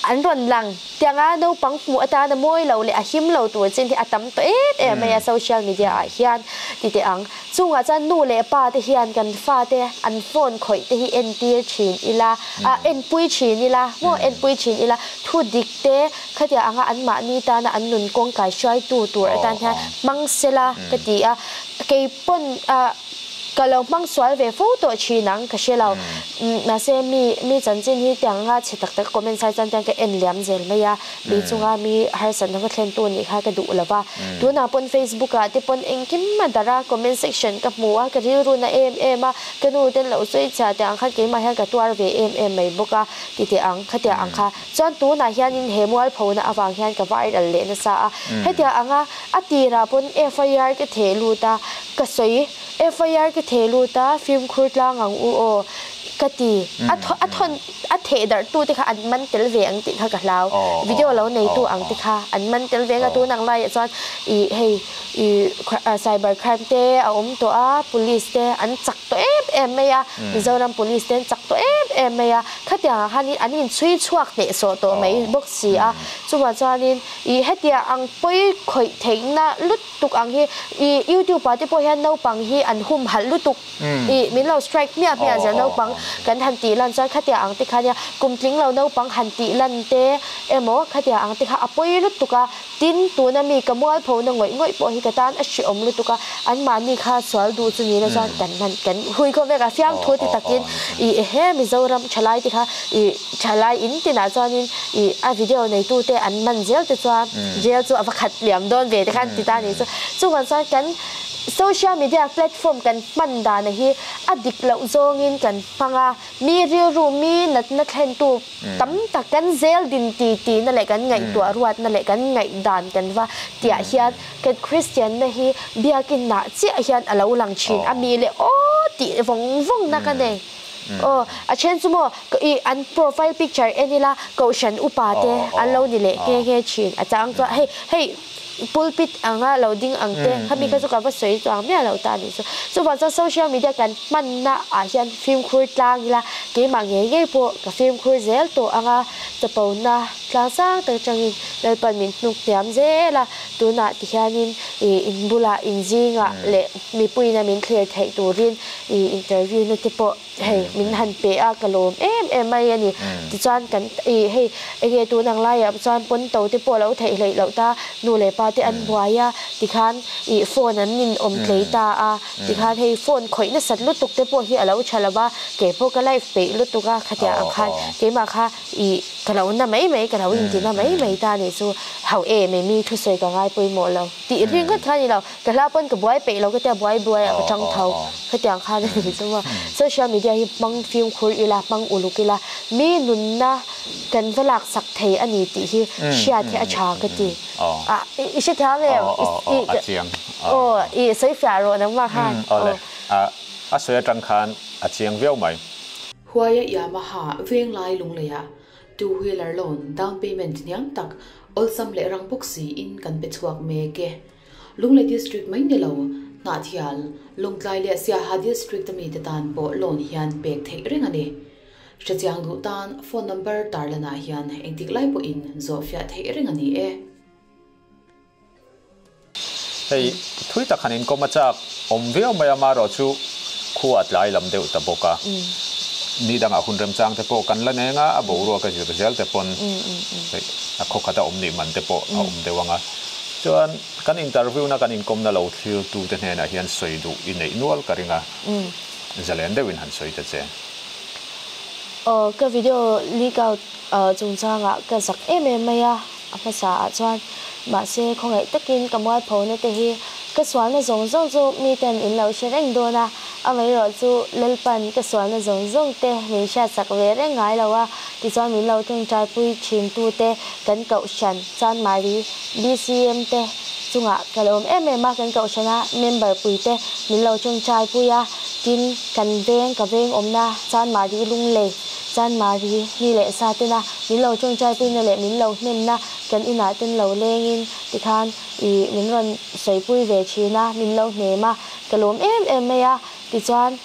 an rawn lang. Tianga naupang hmuh atana mawi lo leh a him lo tur chin hi a tam tawh em em mai a social media ah hian ti teh ang. Chungah chuan nu leh pa te hian kan fate an phone khawih te hi entir thin ila, ah enpui thin ila maw enpui thin ila thu dik te khatia anga anmahni tana an nun kawng kai hruaitu tur atan hian hmang sela ka ti a. Keipawn ah. Ka lo hmang sual ve fo tawh thin ang, ka hre lo. Mahse mi mi chanchin hi tiang anga chhe tak tak comment sai chuan tiang ka en liam zel mai a, mi chunga mi harsatna va thlen tu nih kha ka duh lo va. Tunah pawn Facebook ah te pawn engkim a darh a, comment section ka hmu a, ka rilru na em em a, ka nu ten lo sawi chhia teh ang khan keimah hian ka tuar ve em em mai bawk a ti teh ang, khatiang ang kha. Chuan tunah hianin he mualphona avang hian ka viral leh nasa a, hetiang anga a tirah pawn FIR ka theh lut a, ka sawi. FIR ka theh lut a, fimkhur tlang ang u aw ka ti. A a thawn a theh darh tu te kha an man tel ve ang tih kha ka hlau. Video lo nei tu ang te kha an man tel ve ang a, tun ang laiah chuan ih hei ih cyber crime te a awm tawh a, police te an chak tawh em em mai a, Mizoram police te an chak tawh em em mai a, khatiang ah khanin an inchhui chhuak hnehsawh tawh mai bawk si a, chuvang chuanin ih hetiang ang pawi khawih theihna lut tuk ang hi i youtube ah te pawh hian naupang hi an humhalh lutuk i min lo strike hmiah hmiah zel naupang kan han tih lan chuan khatia ang te kha nia kum tling lo naupang han tih lan te emaw khatia ang te kha a pawi lutuk a tin tuna mi ka mualpho na ngawih ngawih pawh hi ka tan a hrehawm lutuk a anmahni kha sual duh chu ni la chuan kan han kan hui khawp vek a fiamthu ti takin i ehe Mizoram thalai te kha i Thalai in tinah chuanin ih a video neitute an man zel te chuan jail chu a va khat liam dawn ve te khan ti ta ni chu. Chuvang chuan kan social media platform kan hman dana hi a dik loh zawngin kan hmang a, mi rilru mi natna thlentu tam tak kan zel din ti tihna leh kan ngaihtuah ruatna leh kan ngaihdan kan va tiah hian kan Kristianna hi biakinah chiah hian a lo lang thin a mi leh aw tih vawng vawngna ka nei. Aw, a then chu maw i an profile picture en ila kohhran upa te an lo ni leh nghe nghe thin a chang chuan hei hei pulpit anga lo ding ang te khami kha chu ka va sawi chuang miah lo ta anih chu. Chuvang chuan social media kan hmanna ah hian fimkhur tlang ila keimah ngei ngei pawh ka fimkhur zel tawh anga chapona tlang sang tak atangin Lalpan min hnuk hniam zel a, tunah ti hianin i inbulah inzingah leh mipuiin a min thlir theih turin I interview na te pawh hei min han pe a ka lawm em em mai a ni. Tichuan kan i hei enge tun ang laiah chuan pawn to te pawh lo theih hleih loh ta nu leh pa te an buai a, tikhan ih phone an in awm tlei ta a, tikhan hei phone khawih nasat lutuk te pawh hi a lo tha lo va, kei pawh ka live peih lutuk a, khatiang ang khan keimah kha ih ka lo na mai mai, ka lo inti na mai mai ta a nih chu, hauh em em i thusawi ka ngai pawimawh lo tih ringawt kha a ni lo, ka hla pawn ka buai peih lo ka tia buai buai ah ka tang tho, khatiang khan a nih chu maw. Social media hi hmang fimkhur ila, hmang uluk ila, mi nunna kan va laksak thei a ni tih hi hriat hi a tha ka ti. A i hre thiam em? A chiang. Aw i sawi fiah rawh nangmah khan. Awle a sawi atang khan a chiang viau mai. Huaia Yamaha Venglai Lungleiah two wheeler loan down payment hniam tak awlsam leh rang bawk siin kan pe chhuak mek e. Lunglei District mai ni lo, Hnahthial, Lungtlai leh Siaha District a mite tan pawh loan hian pek theih reng a ni. Hrechiang duh tan phone number tarlanah hian engtik lai pawhin zawhfiah theih reng a ni e. Hei thui tak han inkawm a chak awm viau mai a, marawh chu khua a tlai lam deuh ta bawk a. Ni dangah hun remchang te pawh kan la neng a, a boruak a zir zel te pawn hei a khaw khat a awm nih man te pawh a awm deuh ang a. Chuan kan interview na kan inkawmna lo thlir tu te hnenah hian sawi duh i neih nual ka ring a, zalen deuhin han sawi ta che. Aw ka video leak out chungchangah ka zak em em mai a, a hmasa ah chuan mahse khawngaih takin ka mualpho na te hi ka sualna zawng zawng chu mi ten in lo hre reng dawn a, amaherawh chu Lalpan ka sualna zawng zawng te min hriatsak ve reng ngai lo a, tichuan min lo tawngtaipui thin tu te kan kohhran Chanmari BCM te chungah ka lawm em em a, kan kohhrana member pui te min lo tawngtaipui a. Tin, kan veng, ka veng awmna Chanmari Lunglei, Chanmari mi leh sa tena min lo tawngtaipuina leh min lo hnemna kan inah ten lo lengin tikhan ih min rawn sawipui ve thin a, min lo hnem a, ka lawm em em mai a. Tichuan,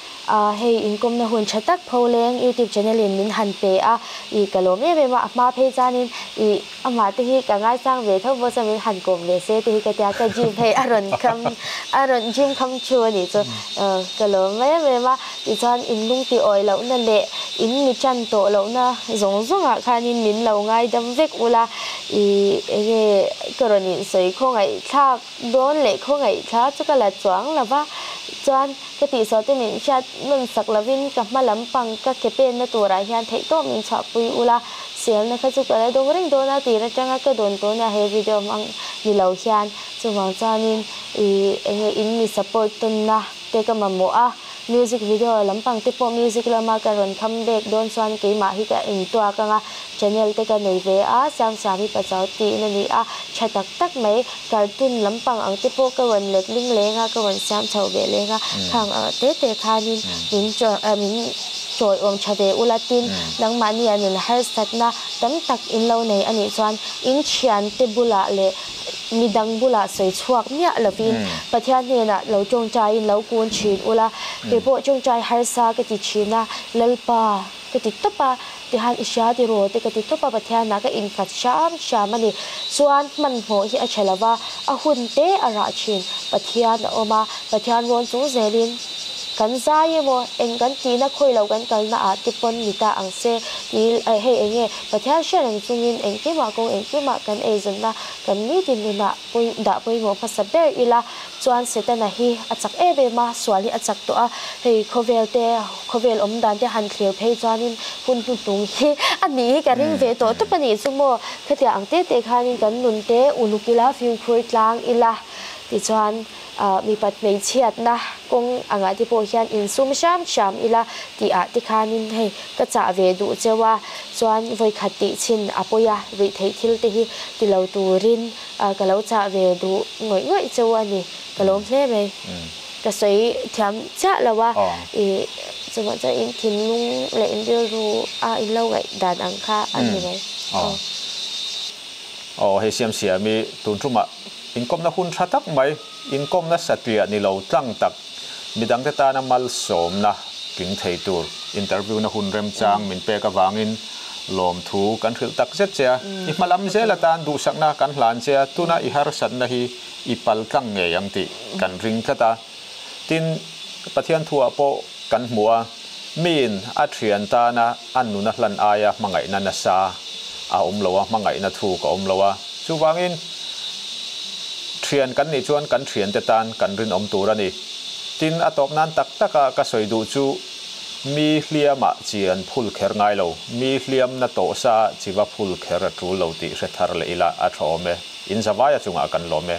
hei inkawmna hun tha tak Pholeng YouTube channel in min han pe a, ih ka lawm em em a, a hma phei chuanin ih Amah te hi ka ngaisang ve tho bawk chuan min han kawm ve se te hi ka tia ka gym hei a rawn kham a rawn gym kham thu a nih chu ka lawm em em a tichuan in lung ti awi lohna leh in mi tan tawh lohna zawng zawngah khanin min lo ngaidam vek ula ih enge ka rawn insawi khawngaihthlak dawn leh khawngaihthlak chu ka la chuang lo va chuan ka tihsual te min hriat nawn sak lovin ka hma lampang ka ke penna turah hian theihtawp min chhuahpui ula. Selna kha chu ka la dawng reng dawn a tir atanga ka dawn tawh nia he video hmang ni lo hian chuvang chuanin ih enge in mi support tawnna te ka mamawh a music video lampang te pawh music lama ka rawn kham bek dawn chuan keimah hi ka intuak anga channel te ka nei ve a Siamsiami Pachau tiin a ni a tha tak tak mai cartoon lampang ang te pawh ka rawn let ling leng a ka rawn siam chho ve leng a khang ang te te khanin min min Chawiawm tha ve ula tin, nangmahni an in harsatna tam tak in lo nei a nih chuan in thiante bulah leh midang bulah sawi chhuak miah lovin Pathian hnenah lo tawngtaiin lo kun thin ula, kei pawh tawngtai harsa ka ti thin a, Lalpa ka ti tawp a, tihan i hria tiraw te ka ti tawp a, Pathianah ka innghat hram hram a ni. Chuan hmanhmawh hi a tha lova, a hun te a rah thin, Pathian a awm a, Pathian rawn chung zelin. Kan zai emaw, eng kan tihna khawi lo kan kalna ah te pawn ni ta ang se tih hei eng nge Pathian hria reng chungin engkimah kawng engkimah kan eizawnna kan nitin nunah pawi dah pawimawh hmasa ber ila chuan Setana hi a chak em em a, sual hi a chak tawh a, hei khawvel te khawvel awm dan te han thlir phei chuanin hun hnuhnung hi a nih hi ka ring ve tawh tawp a nih chu maw khatiang ang te te khanin kan nun te uluk ila fimkhur tlang ila tichuan Mipat hmeichhiatna kawng angah te pawh hian insum hram hram ila tih ah te khanin hei ka chah ve duh cheu a, chuan vawikhat tih chhin a pawi a, ruih theih thil te hi ti lo turin ka lo chah ve duh ngawih ngawih cheu a ni, ka lawm hle mai. Ka sawi thiam chiah lo a, ih chuvang chuan in thinlung leh in rilru a in lo ngaih dan ang kha a ni mai. Aw hei siam siam i tun tumah Inkawmna hun tha tak mai, inkawmna satliah ni lo tlang tak, midangte tana malsawmna tling thei tur interview-na hun remchang min pek avangin lawmthu kan hrilh tak zet che a. I hma lam zel atan duhsakna kan hlan che a, tuna i harsatna hi i pal tlang ngei ang tih kan ring tlat a. Tin, Pathian thuah pawh kan hmu a, miin a thian tana a nuna hlan aia hmangaihna nasa a awm lo a, hmangaihna thu ka awm lo a. Chuvangin, Thian kan nih chuan kan thiante tan kan rinawm tur a ni. Tin, a tawp nan tak taka ka sawi duh chu mi hliamah chi an phul kher ngai lo, mi hliamna tawh sa chi va phul kher a tul lo tih hre thar leh ila a tha awm e. In zavaia chungah kan lawm e.